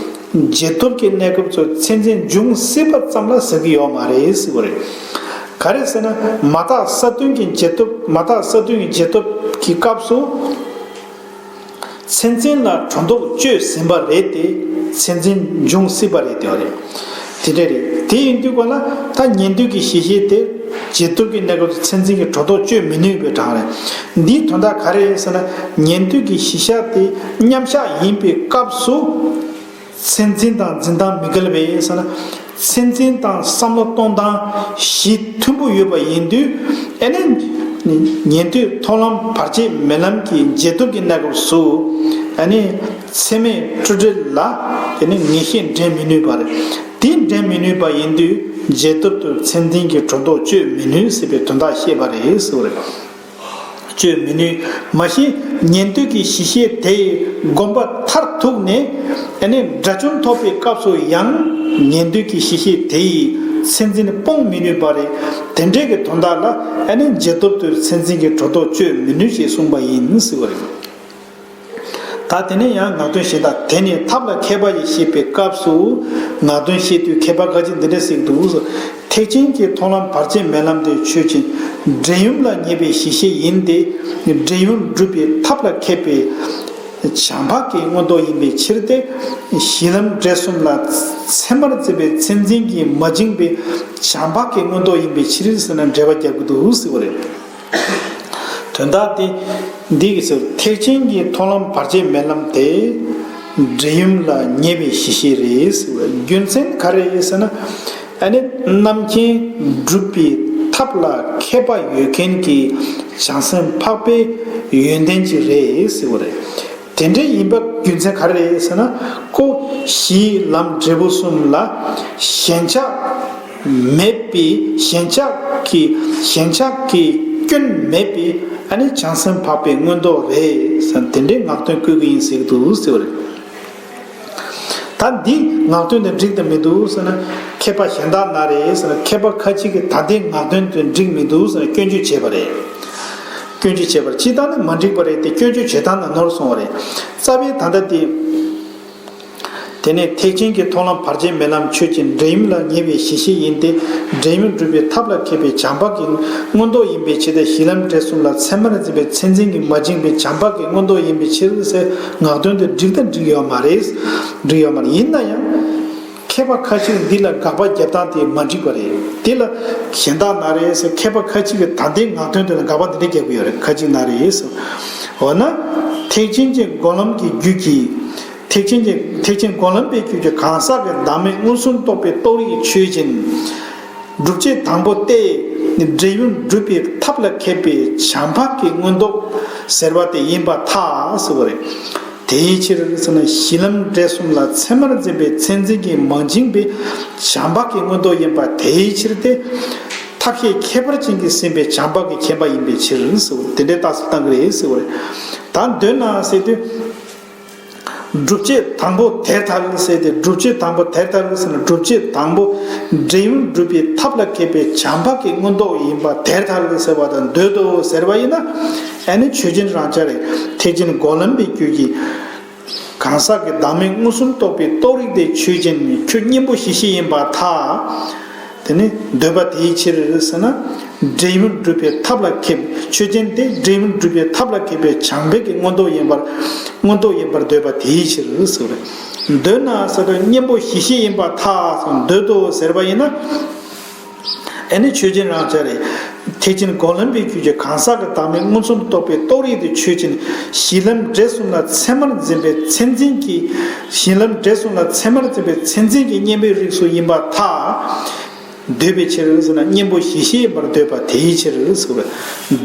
རྗེས་ཐོབ་ཀྱི་གནས་སྐབས་སུ་མཚན་འཛིན་འབྱུང་སྲིད་པ་ཙམ་ལ་ཟེར་གྱི་ཡོད་མ་རེད་ཟེར་བ་རེད། ག་རེ་ཟེར་ན་མ་དག་ས་བདུན་གྱི་རྗེས་ཐོབ། མ་དག་ས་བདུན་གྱི་རྗེས་ཐོབ་ཀྱི་སྐབས་སུ། མཚན་འཛིན་ལ་སྒྲོ་འདོགས་གཅོད་ཟིན་པ་རེད་དེ། མཚན་འཛིན་འབྱུང་སྲིད་པ་རེད་དེ་བ་རེད། དེ་འདྲ་རེད། དེ་ཡིན་དུས་ག་ལ་ད་ཉན་ཐོས་ཀྱི་གཞི་ཤེས་དེ་རྗེས་ཐོབ་ཀྱི་གནས་སྐབས་སུ་མཚན་འཛིན་གྱི་སྒྲོ་འདོགས་གཅོད་མི་ནུས་པའི་གྲངས་རེད། འདིའི་དོན་དག་ག་རེ་རེད་ཟེར་ན། ཉན་ཐོས་ཀྱི་གཞི་ཤེས་དེ་མཉམ་གཞག་ཡིན་པའི་སྐབས་སུ། མཚན་འཛིན་དང་འཛིན་སྟངས་མི་འགལ་བས་ཟེར་ན། མཚན་འཛིན་དང་བསམ་བློ་གཏོང་སྟངས་གཞི་མཐུན་པོ་ཡོད་པ་ཡིན་དུས། ཨ་ནི་ཉན་ཐོས་མཐོང་ལམ་བར་ཆད་མེད་ལམ་གྱི་རྗེས་ཐོབ་ཀྱི་གནས་སྐབས་སུ། ཨ་ནི་ཚད་མས་སྤྲོས་བྲལ་ལ་དེ་ནི་ངེས་ཤེས་འདྲེན་མི་ནུས་པ་རེད། དེ་འདྲེན་མི་ནུས་པ་ཡིན་དུས་རྗེས་ཐོབ་ཏུ་མཚན་འཛིན་གྱི་སྒྲོ་འདོགས་གཅོད་མི་ནུས་ཟེར་བའི་དོན་དག་བཤད་པ་རེད་ཟེར་བ་རེད། གཅོད་མི་ནུས། མ་གཞི་ཉན་ཐོས་ཀྱི་གཞི་ཤེས་དེ་སྒོམ་པ་མཐར་ཐུག་ནས་ཨ་ནི་དགྲ་བཅོམ་ཐོབ་པའི་སྐབས་སུ་ཡང་ཉན་ཐོས་ཀྱི་གཞི་ཤེས་དེ་ཡིས་མཚན་འཛིན་སྤོང་མི་ནུས་པ་རེད། དེ་འདྲའི་གི་དོན་དག་ལ་ཨ་ནི་རྗེས་ཐོབ་ཏུ་མཚན་འཛིན་གྱི་སྒྲོ་འདོགས་གཅོད་མི་ནུས་ཞེས་གསུངས་པ་ཡིན་ཟེར་བ་རེད། ད་དེ་ནས་ཡང་ངག་དོན་གཞན་དག་དེ་ནི་ཐབས་ལ་མཁས་པ་ཡིས་ཞེས་པའི་སྐབས་སུ། ངག་དོན་བཤད་དུས་མཁས་པ་ཁ་ཅིག་འདི་འདྲ་ཟེར་གྱི་འདུག། ཐེག་ཆེན་གྱི་མཐོང་ལམ་བར་ཆད་མེད་ལམ་དེ་ཆོས་ཅན། འབྲས་ཡུམ་ལ་ངེས་པའི་གཞི་ཤེས་ཡིན་ཏེ། འབྲས་ཡུམ་སྒྲུབ་པའི་ཐབས་ལ་མཁས་པའི་བྱམས་པ་གི་མངོན་རྟོགས་ཡིན་པའི་ཕྱིར་ཏེ། གཞི་ལམ་འབྲས་གསུམ་ལ་མཚན་མར་འཛིན་པའི་མཚན་འཛིན་གྱིས་མ་བཅིངས་པའི་བྱམས་པ་གི་མངོན་རྟོགས་ཡིན་པའི་ཕྱིར་ཟེར་ན་འགྲེལ་པ་རྒྱག་གི་འདུག་ཟེར་བ་རེད། དོན་དག་དེ་འདི་གི་ཚུལ་ཐེག་ཆེན་གྱི་མཐོང་ལམ་བར་ཆད་མེད་ལམ་དེ་འབྲས་ཡུམ་ལ་ཉེ་བའི་གཞི་ཤེས་རེད་ཟེར་བའི་རྒྱུ་མཚན་ག་རེ་རེད་ཟེར་ན། ཨ་ནི་རྣམ་མཁྱེན་སྒྲུབ་པའི་ཐབས་ལ་མཁས་པ་ཡོད་མཁན་གྱི་བྱང་སེམས་འཕགས་པའི་ཡོན་ཏན་ཅིག་རེད་ཟེར་བ་རེད། དེ་འདྲ་ཡིན་པ་རྒྱུ་མཚན་ག་རེ་རེད་ཟེར་ན། ཁོ་གཞིའི་ལམ་འབྲས་བུ་གསུམ་ལ་ཞེན་ཆགས་མེད་པའི་ཞེན་ཆགས་ཀྱི་ཞེན་ཆགས་ཀྱི་སྐྱོན་མེད་པའི་ཨ་ནི་བྱང་སེམས་འཕགས་པའི་མངོན་རྟོགས་རེད་ཟེར། དེ་འདྲའི་ངག་དོན་བཀོད་ཀྱི་ཡིན་ཟེར་གྱི་འདུག་ཟེར་བ་རེད། ད་འདི་ངག་དོན་དང་འགྲིག་དང་མི་འདུག་ཟེར་ན། མཁས་པ་གཞན་དག་ན་རེ་ཟེར་ན། མཁས་པ་ཁ་ཅིག་གིས་ད་ལྟའི་ངག་དོན་དང་འགྲིག་མི་འདུག་ཟེར་ན་སྐྱོན་བརྗོད་བྱས་པ་རེད། སྐྱོན་བརྗོད་བྱས་པར་ཇི་ལྟར་ན་མ་འགྲིག་པ་རེད་དེ། སྐྱོན་བརྗོད་བྱེད་སྟངས་ན་ནོར་སོང་བ་རེད། རྩ་བའི་ད་ལྟ་དེ། དེ་ནས་ཐེག་ཆེན་གྱི་མཐོང་ལམ་བར་ཆད་མེད་ལམ་ཆོས་ཅན། འབྲས་ཡུམ་ལ་ཉེ་བའི་གཞི་ཤེས་ཡིན་ཏེ། འབྲས་ཡུམ་སྒྲུབ་པའི་ཐབས་ལ་མཁས་པའི་བྱམས་པ་གི་མངོན་རྟོགས་ཡིན་པའི་ཕྱིར་ཏེ། གཞི་ལམ་འབྲས་གསུམ་ལ་མཚན་མར་འཛིན་པའི་མཚན་འཛིན་གྱིས་མ་བཅིངས་པའི་བྱམས་པ་གི་མངོན་རྟོགས་ཡིན་པའི་ཕྱིར་ཟེར། ངག་དོན་དེ་འགྲིག་དང་འགྲིག་ཡོད་མ་རེད། འགྲིག་ཡོད་མ་རེད། ཡིན་ན་ཡང་། མཁས་པ་ཁ་ཅིག་འདི་ལ་དགག་པ་རྒྱབ་སྟངས་དེ་མ་འགྲིག་པ་རེད། དེ་ལ་གཞན་དག་ན་རེ་ཟེར། མཁས་པ་ཁ་ཅིག་གིས་ད་ལྟའི་ངག་དོན་དེ་ལ་དགག་པ་འདི་འདྲ་རྒྱག་གི་ཡོད་རེད། ཁ་ཅིག་ན་རེ་ཟེར། འོ་ན། ཐེག་ཆེན་གྱི་སྒོམ་ལམ་གྱི་རྒྱུད་ཀྱི། ཐེག་ཆེན་གྱི་ཐེག་ཆེན་སྒོམ་ལམ་པའི་རྒྱུད་ཀྱི་གང་ཟག་གི་བདག་མེད་མངོན་སུམ་རྟོགས་པའི་རྟོགས་རིགས་ཆོས་ཅན། སྒྲུབ་བྱེད་དང་པོ་སྟེ། འབྲས་ཡུམ་སྒྲུབ་པའི་ཐབས་ལ་མཁས་པའི་བྱམས་པ་གི་མངོན་རྟོགས་ཟེར་བ་དེ་ཡིན་པར་ཐལ་ཟེར་བ་རེད། དེའི་ཕྱིར་ཟེར་ན། གཞི་ལམ་འབྲས་གསུམ་ལ་མཚན་མར་འཛིན་པའི་མཚན་འཛིན་གྱིས་མ་བཅིངས་པའི་བྱམས་པ་གི་མངོན་རྟོགས་ཡིན་པ་དེའི་ཕྱིར་ཏེ། ཐབས་ཤེས་ཁྱད་པར་ཅན་གྱིས་ཟིན་པའི་བྱམས་པ་གི་མཁྱེན་པ་ཡིན་པའི་ཕྱིར་ཟེར་བ་དེ་འདྲའི་རྟགས་སུ་བཏང་གི་རེད་ཟེར་བ་རེད། ད་འདོད་ན་ཟེར་དུས། སྒྲུབ་བྱེད་དང་པོ་དེར་ཐལ་ཟེར་ཏེ། སྒྲུབ་བྱེད་དང་པོ་དེར་ཐལ་ཟེར་ན། སྒྲུབ་བྱེད་དང་པོ་འབྲས་ཡུམ་སྒྲུབ་པའི་ཐབས་ལ་མཁས་པའི་བྱམས་པ་གི་མངོན་རྟོགས་ཡིན་པ་དེར་ཐལ་ཟེར་བ་དང་འདོད་དོ་ཟེར་བ་ཡིན་ན། ཨ་ནི་ཆོས་ཅན་རང་འཆར་རེད། ཐེག་ཆེན་སྒོམ་ལམ་པའི་རྒྱུད་ཀྱི་གང་ཟག་གི་བདག་མེད་མངོན་སུམ་རྟོགས་པའི་རྟོགས་རིགས་དེ་ཆོས་ཅན། ཁྱོད་གཉེན་པོ་གཞི་ཤེས་ཡིན་པར་ཐལ། དེ་ནི་འདོད་པ་དེའི་ཕྱིར་ཟེར་ན། འབྲས་བུ་སྒྲུབ་པའི་ཐབས་ལ་མཁས། ཆོས་ཅན་དེ་འབྲས་བུ་སྒྲུབ་པའི་ཐབས་ལ་མཁས་པའི་བྱམས་པའི་གི་མངོན་རྟོགས་ཡིན་པར། མངོན་རྟོགས་ཡིན་པར་འདོད་པ་དེའི་ཕྱིར་ཟེར་བ་རེད། འདོད་ན་ཟེར་དུས་གཉེན་པོ་གཞི་ཤེས་ཡིན་པར་ཐལ། འདོད་དོ་ཟེར་བ་ཡིན་ན། ཨ་ནི་ཆོས་ཅན་རང་འཆར་རེད། ཐེག་ཆེན་སྒོམ་ལམ་པའི་རྒྱུད་ཀྱི་གང་ཟག་གི་བདག་མེད་མངོན་སུམ་རྟོགས་པའི་རྟོགས་རིགས་དེ་ཆོས་ཅན། གཞི་ལམ་འབྲས་གསུམ་ལ་ཚད་མར་འཛིན་པའི་མཚན་འཛིན་གྱི། གཞི་ལམ་འབྲས་གསུམ་ལ་ཚད་མར་འཛིན་པའི་མཚན་འཛིན་གྱི་གཉེན་པོའི་རིགས་སུ་ཡིན་པར་ཐལ། འདོད་པའི་ཕྱིར་ཟེར་ན་གཉེན་པོ་གཞི་ཤེས་ཡིན་པར་འདོད་པ་དེའི་ཕྱིར་ཟེར་བ།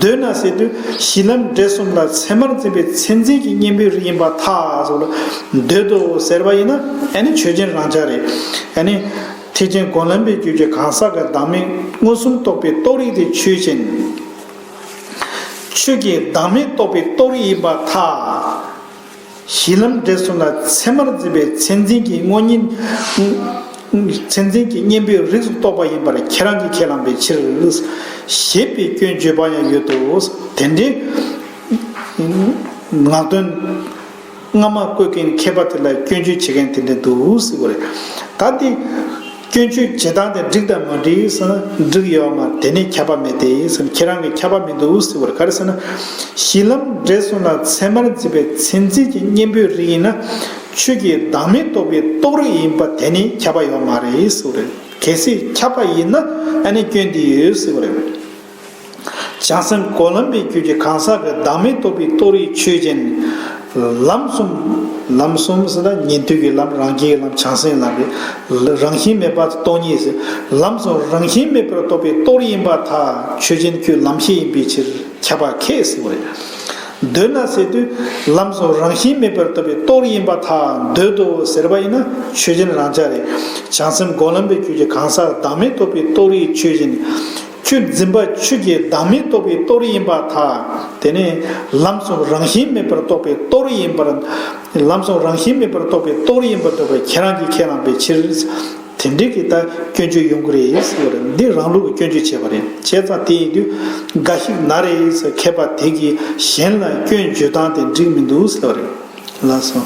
འདོད་ན་ཟེར་དུས་གཞི་ལམ་འབྲས་གསུམ་ལ་ཚད་མར་འཛིན་པའི་མཚན་འཛིན་གྱི་གཉེན་པོའི་རིགས་ཡིན་པར་ཐལ་ཟེར་བ། འདོད་དོ་ཟེར་བ་ཡིན་ན་ཨ་ནི་ཆོས་ཅན་རང་འཆར་རེད། ཨ་ནི། ཐེག་ཆེན་སྒོམ་ལམ་པའི་རྒྱུད་ཀྱི་གང་ཟག་གི་བདག་མེད་མངོན་སུམ་རྟོགས་པའི་རྟོགས་རིགས་དེ་ཆོས་ཅན། ཁྱོད་ཀྱི་བདག་མེད་རྟོགས་པའི་རྟོགས་རིགས་ཡིན་པར་ཐལ། གཞི་ལམ་འབྲས་གསུམ་ལ་ཚད་མར་འཛིན་པའི་མཚན་འཛིན་གྱི་དངོས་གཉེན། མཚན་འཛིན་གྱི་གཉེན་པོའི་རིགས་སུ་གཏོགས་པ་ཡིན་པར་ཁྱེད་རང་གིས་ཁས་བླངས་པའི་ཕྱིར། ཞེས་པའི་སྐྱོན་བརྗོད་པ་ཡང་ཡོད་དོ། དེ་འདྲའི་ངག་དོན། སྔ་མ་བཀོད་མཁན་མཁས་པ་དེ་ལ་སྐྱོན་བརྗོད་བྱེད་མཁན་དེ་འདྲ་འདུག་ཟེར་བ་རེད། ད་དེ་སྐྱོན་བརྗོད་བྱེད་སྟངས་དེ་འགྲིག་དང་མ་འགྲིག་ཟེར་ན་འགྲིག་ཡོད་མ་རེད། དེ་ནི་ཁྱབ་པ་མེད་དེ་ཟེར་ན། ཁྱེད་རང་གིས་ཁྱབ་པ་མི་འདུག་ཟེར་བ་རེད། ག་རེ་ཟེར་ན། གཞི་ལམ་འབྲས་གསུམ་ལ་ཚད་མར་འཛིན་པའི་མཚན་འཛིན་གྱི་གཉེན་པོའི་རིགས་ཡིན་ན། ཆོས་ཀྱི་བདག་མེད་རྟོགས་པའི་རྟོགས་རིགས་ཡིན་པ་དེ་ནི་ཁྱབ་པ་ཡོད་མ་རེད་ཟེར་བ་རེད། གལ་སྲིད་ཁྱབ་པ་ཡིན་ན་ཨ་ནི་སྐྱོན་འདི་ཡོད་ཟེར་བ་རེད། བྱང་སེམས་སྒོམ་ལམ་པའི་རྒྱུད་ཀྱི་གང་ཟག་གི་བདག་མེད་རྟོགས་པའི་རྟོགས་རིགས་ཆོས་ཅན། ལམ་གསུམ། ལམ་གསུམ་ཟེར་ན་ཉན་ཐོས་ཀྱི་ལམ། རང་རྒྱལ་གྱི་ལམ། བྱང་སེམས་ལམ་རེད། རང་བཞིན་མེད་པ་སྟོང་ཉིད་ཟེར། ལམ་གསུམ་རང་བཞིན་མེད་པར་རྟོགས་པའི་རྟོགས་རིགས་ཡིན་པར་ཐལ། ཆོས་ཅན་ཁྱོད་ལམ་ཤེས་ཡིན་པའི་ཕྱིར་ཁྱབ་པ་མཁས་ཟེར་བ་རེད། འདོད་ན་ཟེར་དུས་ལམ་གསུམ་རང་བཞིན་མེད་པར་རྟོགས་པའི་རྟོགས་རིགས་ཡིན་པར་ཐལ། འདོད་དོ་ཟེར་བ་ཡིན་ན་ཆོས་ཅན་རང་འཆར་རེད། བྱང་སེམས་སྒོམ་ལམ་པའི་རྒྱུད་ཀྱི་གང་ཟག་བདག་མེད་རྟོགས་པའི་རྟོགས་རིགས་ཆོས་ཅན། ཁྱོད་འཛིན་པ་ཆོས་ཀྱི་བདག་མེད་རྟོགས་པའི་རྟོགས་རིགས་ཡིན་པར་ཐལ། དེ་ནས་ལམ་གསུམ་རང་བཞིན་མེད་པར་རྟོགས་པའི་རྟོགས་རིགས་ཡིན་པར། ལམ་གསུམ་རང་བཞིན་མེད་པར་རྟོགས་པའི་རྟོགས་རིགས་ཡིན་པར་འདོད་པ་ཁྱེད་རང་གིས་ཁས་བླངས་པའི་ཕྱིར། དེ་འདྲའི་གི་ད་སྐྱོན་བརྗོད་ཡོང་གི་རེད་ཟེར་བ་རེད། འདི་རང་ལུགས་ཀྱི་སྐྱོན་བརྗོད་བྱས་པ་རེད། བྱས་ཙང་དེ་ཡིན་དུས་འགའ་ཞིག་ན་རེ་ཟེར་མཁས་པ་དེ་གིས་གཞན་ལ་སྐྱོན་བརྗོད་སྟངས་དེ་འགྲིག་མི་འདུག་ཟེར་བ་རེད། ལགས་སོ།